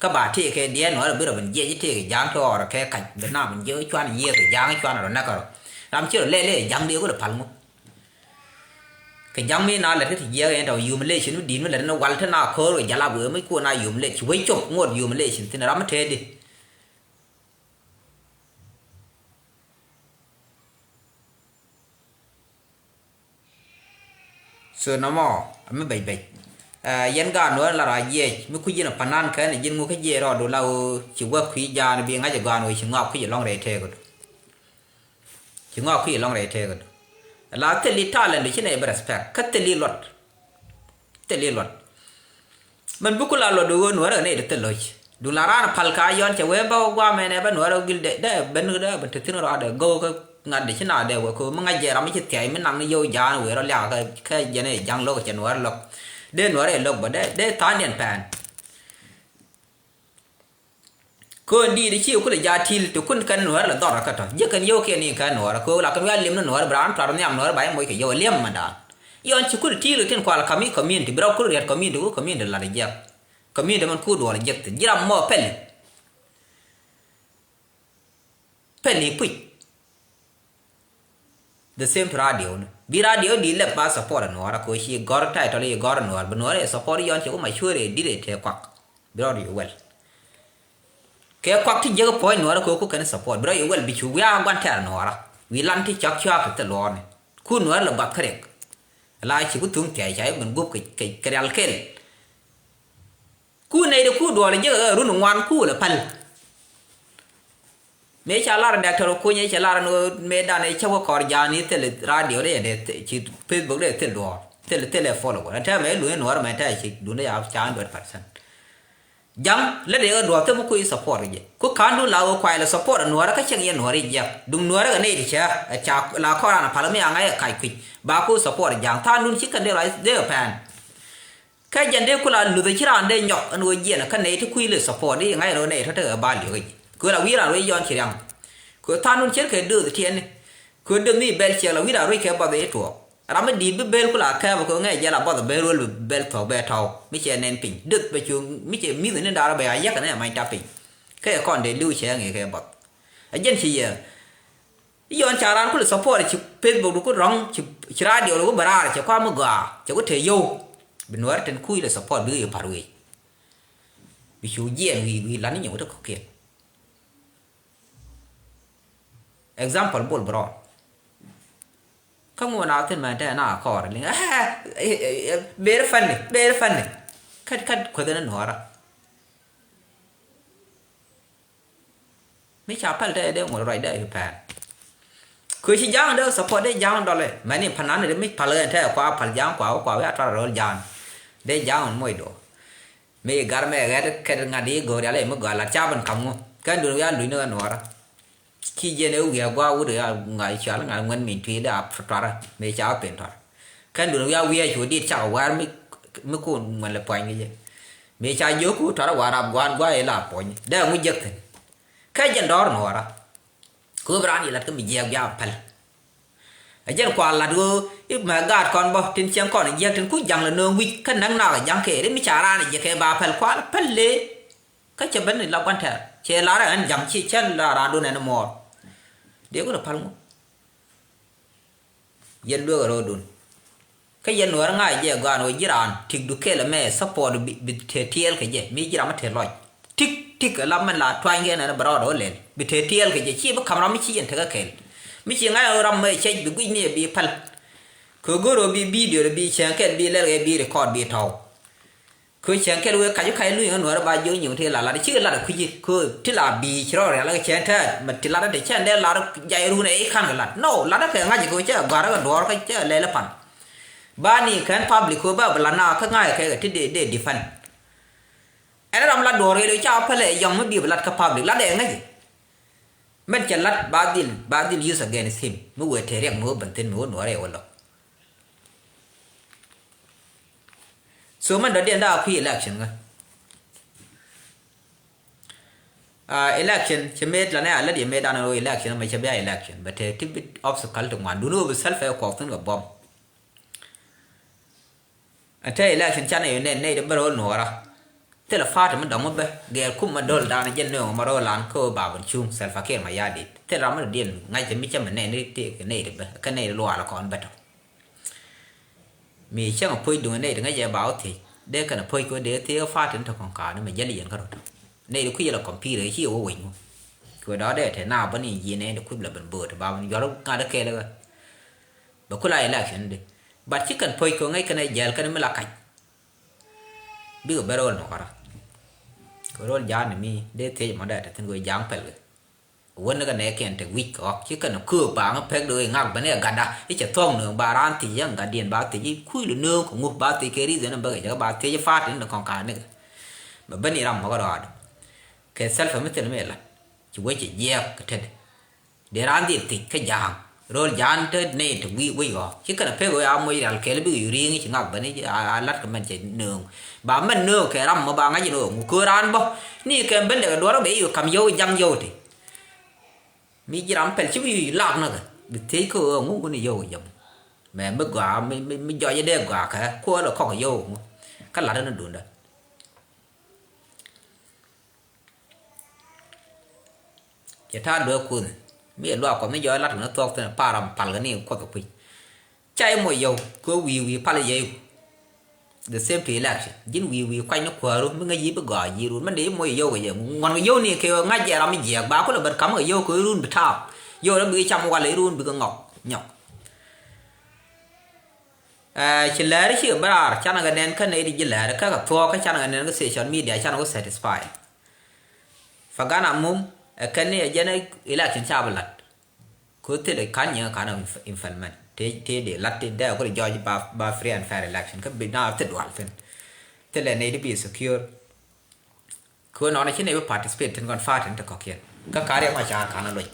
Kä ba tëëkɛ diɛɛr nuäär bi rɔ ben jiɛc tëëkɛ ja̱a̱ŋ ti ɣɔr kɛ kac bi na ben jiɛc cuan yiëë kɛ ja̱a̱ŋ cuan rɔ näk kärɔ. Ram ci rɔ lɛl i̱ ja̱a̱ŋ dee wä rɔ pal ŋu. Kɛ ja̱ŋ mi na lät kä ti jiɛk ɛn tɔ̱ humiliation mi di̱i̱t mi lät ni wal te na ko̱o̱r wec jalap wee mi kuɔ na humiliate ci wec cop ŋuɔt humiliation thi̱n ram mi tëëdi. So nɔmɔ a mi bɛc bɛc. Ɛ, yɛn gaat nuɔ̱ɔ̱r la ra jiɛc mi kui̱ ji̱n a panan kɛn ji̱n ŋu kä jiɛc rɔɔdu la ɣöö ci wä kui̱ jaan bi ŋa̱c a gaan ɣöö ci ŋɔak kui̱ lɔŋ rɛy tëëkdu. Ci ŋɔak kui̱ lɔŋ rɛy tëëkdu. La thil i̱ talent ci nɛy bi respect kä thil i̱ luɔt. Thil i̱ luɔt. Mɛn buk ku la luɔt ɣöö nuäärä nɛy ti thil lo̱c. Duŋ la raan pal ka yɔn cɛ wee bä guamɛn ɛ bä nuäärä gil dee dee ben dee ben te thi̱n rɔadɛ go̱o̱kä ŋa̱t dee ci na dee wee köö mi ŋa̱c jɛ ram mi ci thia̱c mi naŋ ni yio̱w ja̱a̱n wee rɔ liak kä jɛn ɛ ja̱ŋ lo̱k cɛ nuäärä lo̱k. Dee nuäärä ɛ lo̱k bä dee dee tha̱a̱ŋdiɛn pɛn. Köön di̱i̱t ci kulɛ jaat ti̱l ti kun kɛn nuäär lɛ dhɔr kä tɔ ji̱ kɛn yio̱w kiɛn ni kɛn nuäär köök la kɛn wi̱i̱ a li̱em ni nuäär bi raan tuar nhiam nuäär ba i̱ moc kɛ yio̱w li̱em mɛ daan. Yɔn ci kulɛ ti̱l tin kual kami community bi rɔ kulɛ riɛt community ku community lat jiɛk. Community mɛn ku duɔl jiɛk thin ji̱ ram mɔ pɛli. Pɛli puc. The same to radio ni bi radio di lɛp ba support nuɔɔra ko ci gɔr title yi gɔr nuɔɔr bi nuɔɔra yi support yɔn ci kuma sure di re te kwak. Bi rɔ ri wel kɛ kwak ti jek point nuɔɔra ko ku kɛn support bi rɔ yi wel bi cu wiaa guan tɛr nuɔɔra. Wi lan ti cak cak te luɔɔni ku nuɔɔra le bat kärek. La ci ku thung tiay ca yi min gup kɛ kɛ rial kel. Ku nɛy ti ku duɔl ji̱ kɛ run ŋuan ku lɛ päl. Mëë ca lar dɛk tɔr kuny cɛ lar ni mëë dan cä wä kɔr ja̱a̱n i̱ thil radio dee dee ci Facebook dee thil duɔɔr thil thil ɛ follow wä tɛ mɛ luny nuɔr mɛ tɛ ci dun dee ca hundred percent. Ja̱ŋ lä dee kɛ duɔɔr thil mi kui̱ support jɛ ku ka̱n dun la wä kuay lɛ support nuɔr kä cɛŋ yɛ nuɔr i̱ jiɛk duŋ nuɔr kɛ nɛy ti cɛ ɛ ca la kɔr an a pal mi a ŋa̱c ɛ kac kui̱ ba ku support ja̱ŋ tha̱a̱n dun ci kɛn dee ruac dee kɛ pɛn. Kä jɛn dee kula luth ci raan dee nyɔk ɛn ɣöö jiɛn kä nɛy ti kui̱ lɛ support i̱ ŋa̱c rɔ nɛy tɔ̱ tekɛ ba liök i̱ kula wi̱i̱ raan rɔ i̱ yɔn ci riaŋ. Kɛ tha̱a̱n nun cier kɛ dööth tiɛɛni kɛ dööth ni bɛl ciɛk la wi̱i̱ raan rɔ i̱ kɛ bath i̱ tuɔɔk. Ram mi di̱i̱t bi bel kula kɛɛp kɛ ŋɛc jɛ la bath bel ruel bi bel thɔk bɛ tɔw mi cɛ nɛn piny döth bɛ cu mi cɛ mi̱th ni da̱r bɛ a yäk ɛn ɛ mac tap piny. Kɛ kɔn dee li̱w cɛ ŋi̱i̱ kɛ bath. A jɛn ci yɛ I̱ yɔn ca raan kulɛ support ci Facebook du ku rɔ̱ŋ ci, ci radio du ku bɛ raar cɛ kua̱ mi gɔaa cɛ ku te yio̱w. Bi nuäär tin kui̱ lɛ support bi kɛ par wec. Bi cu jiɛɛn wi̱i̱ wi̱i̱ lan i̱ nyɛ wut ɛ kɔ̱kiɛn. Example bol bi rɔɔn. Kä ŋuɔ na thin mɛn tɛ na kɔɔr liŋ. Ber fani ber fani. Kat kat kuäthɛ ni nuɔɔra. Mi ca päl te dee ŋuɔ̱t ruacdä i̱ pɛn. Kö ci ja̱a̱ŋ dee support dee ja̱a̱ŋ dɔlɛ mɛni pa̱n nan dee mi päl ɣän te kua päl ja̱a̱ŋ kua kua wi̱i̱ a tuar rööl ja̱a̱ŋ. Dee ja̱a̱ŋ moc duɔ. Mi gar mɛ ɣɛt kɛt ŋa̱t i̱ go̱o̱r yalɛ mi gɔaa lat ca ben ka̱m ŋu kɛn dun wi̱i̱ a luc ni ɣän nuɔɔrä. Ci jiɛn ɛ wi̱i̱ a gua̱a̱ wut ɣä ŋa̱ cual ŋa̱ ŋuɛn min tui̱ dee a tuarä mi ca pen tuar. Kɛn dun wi̱i̱ a wi̱i̱ a cu dit cak wäär mi, mi kun ŋuɛn lɛ puany kɛ jɛ. Mi ca jiök ku tɔrɔ wa rap gua̱a̱n gua̱a̱ ila puɔ̱ny dee ŋu jiäk thi̱n. Kɛ jɛn dɔ̱r nuɔɔra. Kööp raan ilat kä mi jiɛɛk bia päl. Ɛ jɛn kua lat ɣöö i̱ mɛ gaat kɔn bä tin cieŋ kɔn jiɛɛk tin ku ja̱ŋ lɛ nööŋ wi̱c kä näk nak ɛ ja̱ŋ kɛɛri mi ca raan ɛ jiɛk kɛ ba päl kua lɛ päl lee. Kä cɛ ben ila gua̱n tɛɛr cɛ lar ɛ ɣän ja̱ŋ ci cä la raan dun ɛn muɔɔr. Dee ku lɛ päl ŋu. Yɛn lueek ɛ ro̱o̱dun. Kä yɛn nuäär ŋa̱c jɛ gɔaa ni wä ji̱ raan tikdu kɛl ɛmɛ support bi, bi te tiɛɛl kɛ jɛ mi ji̱ ram mi te lɔc. Tik tik ɛ lam mɛn la tuany kɛ nɛn bɛ rɔɔdɛ wä lɛl bi te tiɛɛl kɛ jɛ ci bi ka̱m ram mi ci yɛn tekä kɛl. Mi ci ŋa̱c ram mɛ cɛc bi guic ni ɛ bi päl. Kɛ go̱r ɛ bi video bi cɛŋ kɛl bi lɛl kɛ bi record bi tɔw. Kö cɛn kɛl wee kac kac luny ŋä nuäärä ba jiök nyiŋ ti la lat cikɛ lat kui̱ci kö ti la bi̱i̱ ci rɔ rial kɛ cɛn tɛɛt mɛ ti lat ti cɛn dee lar jay run ɛ i̱ kan kɛ lat no lat kɛ ŋa̱c kɛ cɛ gɔ̱a̱r kɛ duɔ̱ɔ̱r kɛ cɛ lɛl pan. Ba ni kɛn public kö ba bi lat na kä ŋa̱c kɛ ti dee dee defend. Ɛn ram lat duɔ̱ɔ̱r kɛ ca pälɛ yɔŋ mi bi bi lat kä public lat ɛ ŋa̱c. Mɛn cɛ lat ba dhil ba dhil use against him mi wee te riɛk mi wee ben thin mi wee nuɔɔr ɛ wä lɔ. So mɛn dɔ̱diɛn da̱a̱ kui̱ election kä. Ah, election cɛ met la nɛ a lät yɛ met dan ro election mɛ cɛ bia election bɛ te ti bi obstacle ti ŋuan duni wä bi self ɛ kuɔk thin kɛ bɔm. Ɛ te election canɛ yɛ nɛ nɛ di bɛ ro nuɔra. Thilɛ party mi dɔŋ mi bɛ gɛɛr kum ma dol dan jɛ nööŋ ma ro lan kä wä babun cuŋ self akir ma ya dit thilɛ ram mi diɛn ŋac mi cɛ mi nɛ ni ti nɛ di bɛ kä nɛ di lual kɔn bɛ tɔ. Mi cäŋ a puɔ̱c duŋ nɛy ti ŋäc ɛ ba wä thiec dee kɛn a puɔ̱c kɛ wä dee thiec kä fatin tɔ kɔn kaani mɛ jäl yɛn kä rot. Nɛy ti kui̱ yɛ la kɔmpir ɛ ci ɛ wä wec ŋu. Kɛ wä dɔɔdɛ tɛ na bä ni ji̱ nɛy ti kui̱ la ben bööt ba ben juɔl ŋa̱t ɛ kɛɛl ɛ. Bɛ kula election di. But ci kɛn puɔ̱c kɛ wä ŋäc kɛn ɛ jɛl kɛn mi la kac. Bikɛ ben ro̱l nɔkɔrä. Kɛ ro̱l ja̱a̱n ni mi dee thiec mɔ dee tɛ thin kɛ wä ja̱a̱ŋ pɛl kɛ. Wän ni kɛ nɛ kɛn te wi̱c kɛ ɣɔk ci kɛn köök baŋ pek di ɣöö iŋak bä ni ɛ gatda i̱ cɛ thuɔ̱k nööŋ ba raan thiec yɛn gatdiɛn ba thiec i̱ kui̱l nööŋ kɛ ŋuk ba thiec kɛ ri̱th ɛn bäkɛ jɛ kɛ ba thiec i̱ fa̱a̱t in kɔn ka̱a̱t nikɛ. Bɛ ben i̱ ram mɔkä rɔɔd kɛ thɛlpɛ mi thil mi ɛ la̱t ci wec cɛ jiɛɛk kɛ tetdɛ. Dee raan dhil thiec kä ja̱a̱ŋ ro̱l ja̱a̱n te nɛy te wi̱i̱ wec ɣɔk ci kɛn pek ɣöö a moc rial kɛɛl bikɛ yu ri̱i̱ŋ i̱ ci ŋak bä ni a la̱t kɛ mɛn cɛ nööŋ. Ba mɛn nööŋ kɛ ram mɔ ba ŋa̱c in ɣöö ŋuk köör raan bä ni kɛ ben dɛ kɛ duɔ̱r bɛ i̱ kam yio̱w ja̱ŋ yio̱w ti. Mi ji̱ ram pɛl ci bi yuc lak näkɛ bi thiec kä ɣöö ŋu ŋun yio̱w jɛ mɔ. Mɛ mi gɔaa mi, mi, mi jɔc dee gɔaa kɛ kuɔl ɛ kɔk yio̱w ŋu. Kä lat ni duundä. Cɛ ta̱a̱ duee kunh mi ɛ luaak kuɔth mi jɔc lat kɛ ni thuɔk thin ɛ par ram pal kɛ ni kuɔth ɛ kui̱. Ca i̱ moc yio̱w kɛ wi̱i̱ wi̱i̱ pal yio̱w. The same to election ji̱n wi̱i̱ wi̱i̱ kuany ni kuääru mi ŋäc yi̱ bi gɔaa ji̱ run mɛn dee i̱ moc yio̱w kɛ jɛ ŋuɔn kɛ yio̱w ni kɛ ŋa̱c jɛ ram mi jiɛɛk ba kulɛ bät ka̱m kɛ yio̱w kɛ run bi taap. Yio̱w rɛ bikɛ cam walɛ i̱ run bikɛ ŋɔk nyɔk. Ɛ ci lɛɛr ci kɛ bä raar canɛ kɛ nɛn kä nɛy di ji̱ lɛɛr kä kɛ thuɔɔk kä canɛ kɛ nɛn kä social media canɛ kɛ satisfy. Fa gan a mum ɛ kɛn ni ɛ jɛn election ca bi lat. Ko thilɛ kan nyiŋ kan a implement te te de lat te dee ko judge ba ba free and fair election kä bi na thil dual thin. Thilɛ nɛy di bi secure. Ko nɔnɔ ci nɛy bi participate thin kɔn party ni te kɔkiɛn kä kari ma ca kan a loc.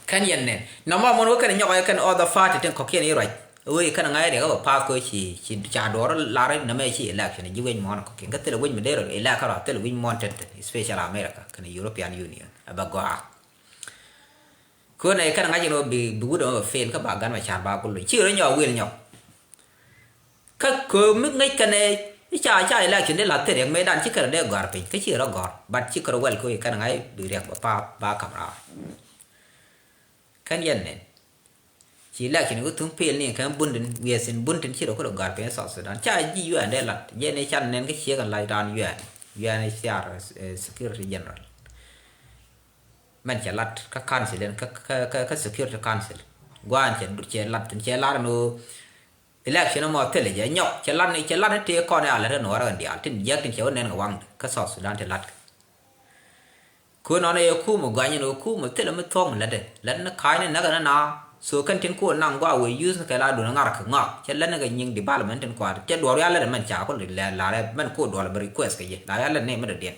Kɛn yɛn nɛn nɔmɔ mɔn wä kɛn nyɔk ɛ kɛn other party tin kɔkiɛn i̱ ruac. Wee kɛn ŋa̱c riɛk ɛ wä path ko ci ci ca duɔr lar nɛmɛ ci election ji̱ wec mɔn kɔkiɛn kä thilɛ wec mi der ilɛk kärɔ thilɛ wec mɔn tɛn tɛn special America kɛn European Union ɛ bɛ gɔaa. Kön ɛ kɛn ŋa̱c in wä bi bi wut ɛmɛ bɛ fail kä ba gan mɛ can ba gul ci rɔ nyɔk wil nyɔk. Kä kö mi ŋäc kɛn ɛ i̱ ca ca election dee la̱th thil riɛk mëëdan ci kärɛ dee gɔ̱a̱r piny kä ci rɔ gɔ̱a̱r but ci kärɛ wɛl kö i̱ kɛn ŋa̱c bi riɛk bɛ path ba ka̱m raar. Kɛn yɛn nɛn ci election kɛ thuŋ pel ni kɛn bundin wiɛthin bundin ci rɔ kärɛ gɔ̱a̱r piny South Sudan ca ji̱ U N dee la̱t jɛn i̱ can nɛn kä ciek ɛn la̱c raan U N. U N H C R, eh, Security General. Mɛn cɛ lat kä council in kä kä kä kä security council. Guan cɛ cɛ lat cɛ lar ni election mɔ thilɛ jɛ nyɔk cɛ lat ni cɛ lat ni tëë kɔn ya lät ni wara diaal tin jiɛk tin cɛ wä nɛn kɛ waŋ kä South Sudan ti lat kɛ. Kun nɔn yɛ kum guany ni kum thilɛ mi thuɔŋ lät lät ni ka̱ny ni näk ni na. So kɛn tin kun naŋ gua wee use ni kɛ la dun ŋar kɛ ŋak cɛ lät ni kɛ nyiŋ development tin kuat cɛ duɔr ya lät mɛn ca kun lɛ lar mɛn kun duɔl bɛ request kɛ jɛ la ya lät ni mɛn dɔ̱diɛn.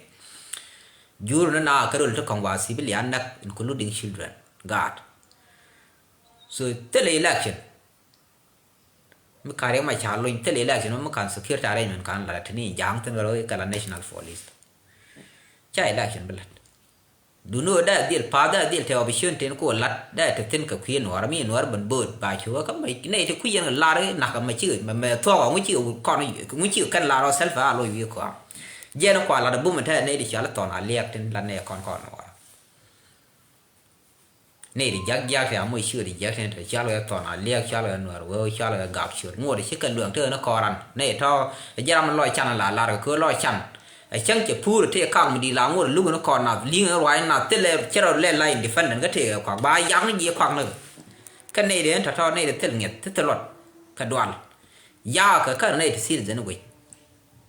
Jur ni na kɛ rol ti kɔŋ wa civilian näk including children. Gaat. So thilɛ election. Mi kari ma ca lony thilɛ election mi kan security arrangement kan lat tini ja̱a̱ŋ thin kɛ rɔ kɛ la national police. Ca election bi lat. Duni wä dee dhil path dee dhil te opportunity ni ko lat dee te thin kɛ kui̱ nuɔr mi nuɔr ben bo̱o̱t ba cu wä kä mɛ nɛy ti kui̱ yɛn kɛ lar nak mɛ ci mɛ mɛ thuɔk ŋu ci kɔn ŋu ci kɛn lar ɔ self a loc wi̱i̱ kɔa. Jɛn kua lat bum te nɛy ti cal thɔn a liɛk tin lat nɛy kɔn kɔn nuɔr. Nɛy ti jak jak ti a moc ciöt ti jak ti cal kɛ thɔn a liɛk cal kɛ nuɔr wee cal kɛ gap ciöt ŋuɔt ci kɛ luɛŋ te ni kɔran nɛy tɔ. Jɛ ram lɔc can la lar kɛ kö lɔc can. Ɛ cäŋ cɛ puur tëë kak mi di̱i̱t la ŋot luk ni kɔn nath li̱ŋ ni ruac nath thilɛ cɛ rɔ lɛ la independent kä tëë kɛ kuak ba yak ni jiɛ kuak ni. Kä nɛy dee ni tɔ̱tɔ̱ nɛy dee thil ŋiɛth thi thil luɔt kɛ dual. Yak kɛ kär nɛy ti citizen guic.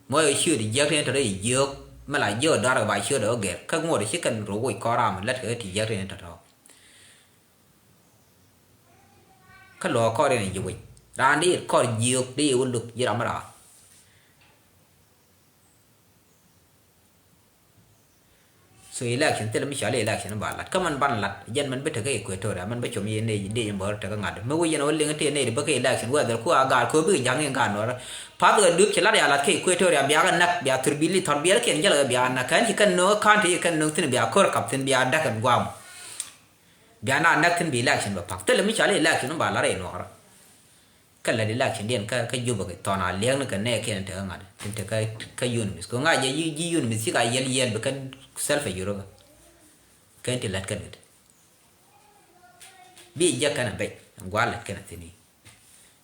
Muɔc ɛ ciöt jiäk ti ni tɔ̱tɔ̱ jiök mi la jiök dɔ̱r kɛ ba ciöt ɛ wä gɛr kä ŋot ci kɛn rɔ woc kɔn ram lät kɛ ti jiäk ti ni tɔ̱tɔ̱. Kä luɔk kɔr in ji̱ wec raan di kɔr jiök di wä luk ji̱ ram raar. So election thilɛ mi cɔal i̱ election ba lat. Kä mɛn ban lat jɛn mɛn bi tekɛ Equatoria, mɛn bi com yɛ nɛy dee jɛ mɔr tekɛ ŋa̱t. Mi wä yɛn wä liŋ tëë nɛy di bä kɛ election whether ku a gaat ko bikɛ ja̱ŋ in gaat nuɔrä. Path kɛ duëk ci lat ya lat kɛ Equatoria bia kɛ näk, bia thur bili thɔr bia kɛn jälɛ bia näk. Kɛn ci kɛn no̱o̱ŋ county ci kɛn no̱o̱ŋ thi̱n bia ko̱r kap thi̱n bia däk ɛn guam. Bia na näk thi̱n bi election bä pa̱k. Thilɛ mi cɔal i̱ election ba lat rɛy nuɔrä. Kä lät election diɛn kä, kä Jubɛ kɛ thɔn a liɛŋni kɛ nɛɛkiɛn tekɛ ŋa̱t tin tekɛ, kä UNMISS. Kɛ ŋa̱ jɛ ji̱, ji̱ UNMISS cikɛ a yiɛl yiɛl bi kɛn self a yurä kɛ. Kɛn ti lät kɛn kɛ ti. Bi jɛ kɛn a bɛc ɛn gua̱a̱ lät kɛn a thi̱n i̱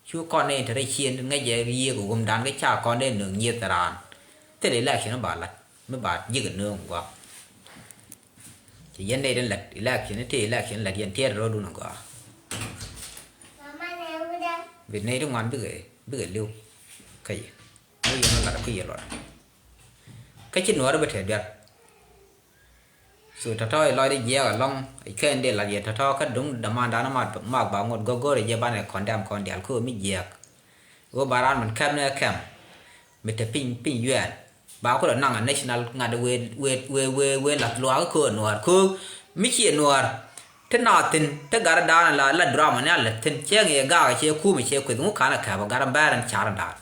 cu kɔn ni te rɛy ciëën ŋäcɛ yiëëk wumdan kä ca kɔn dee nööŋ nyieth raan. Thil election ba la̱t mi ba ji̱k nööŋ gɔaa. Ci yɛn nɛy tin la̱t election ti election la̱t yɛn tiɛɛt ro̱o̱dun gɔaa. Bi nɛy ti ŋuan bikɛ, bikɛ li̱w kä yɛ. Kä yɛn la̱t kui̱ yɛ luɔt. Kä ci nuɔɔr bi te duer. So tɔ̱tɔ̱ ilɔcdä jiɛɛk alɔŋ kɛn dee lat yɛ tɔ̱tɔ̱ kä duŋ dämandan mat mak ba ŋot go̱r go̱r jɛ banɛ kɔn dɛm kɔn dial ko mi jiɛɛk. Ɣöö ba raan min kɛm ni kɛm mi te piny, piny yuɛɛn ba kulɛ naŋ a national ŋa̱t wee, wee, wee, wee, wee lath luaak ko nuɔɔr ko mi ciɛ nuɔɔr. Ti naath thi̱n ti gat dan la, la drama ni a lät thi̱n cɛ ŋiɛ gaak cɛ kuum cɛ kueth ŋu kan a kɛp a gat a bɛɛr in car dan.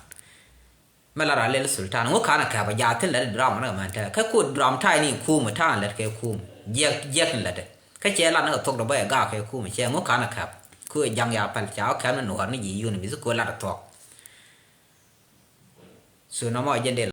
Mɛ la ra lel sultan ŋu kan a kɛp a jaa thin lät drama ni kɛ mɛn tɛ kɛ ku dram tay ni kum tan lät kɛ kum jiɛk, jiɛk ni lät kɛ cɛ lat ni kɛ thok dɔ bä ɛ gak kɛ kum cɛ ŋu kan a kɛp ku jaŋ ya pɛl ca kɛp ni nuɔr ni ji̱ yun mi si ku lat a thuɔk. So nɔmɔ jɛ ndel.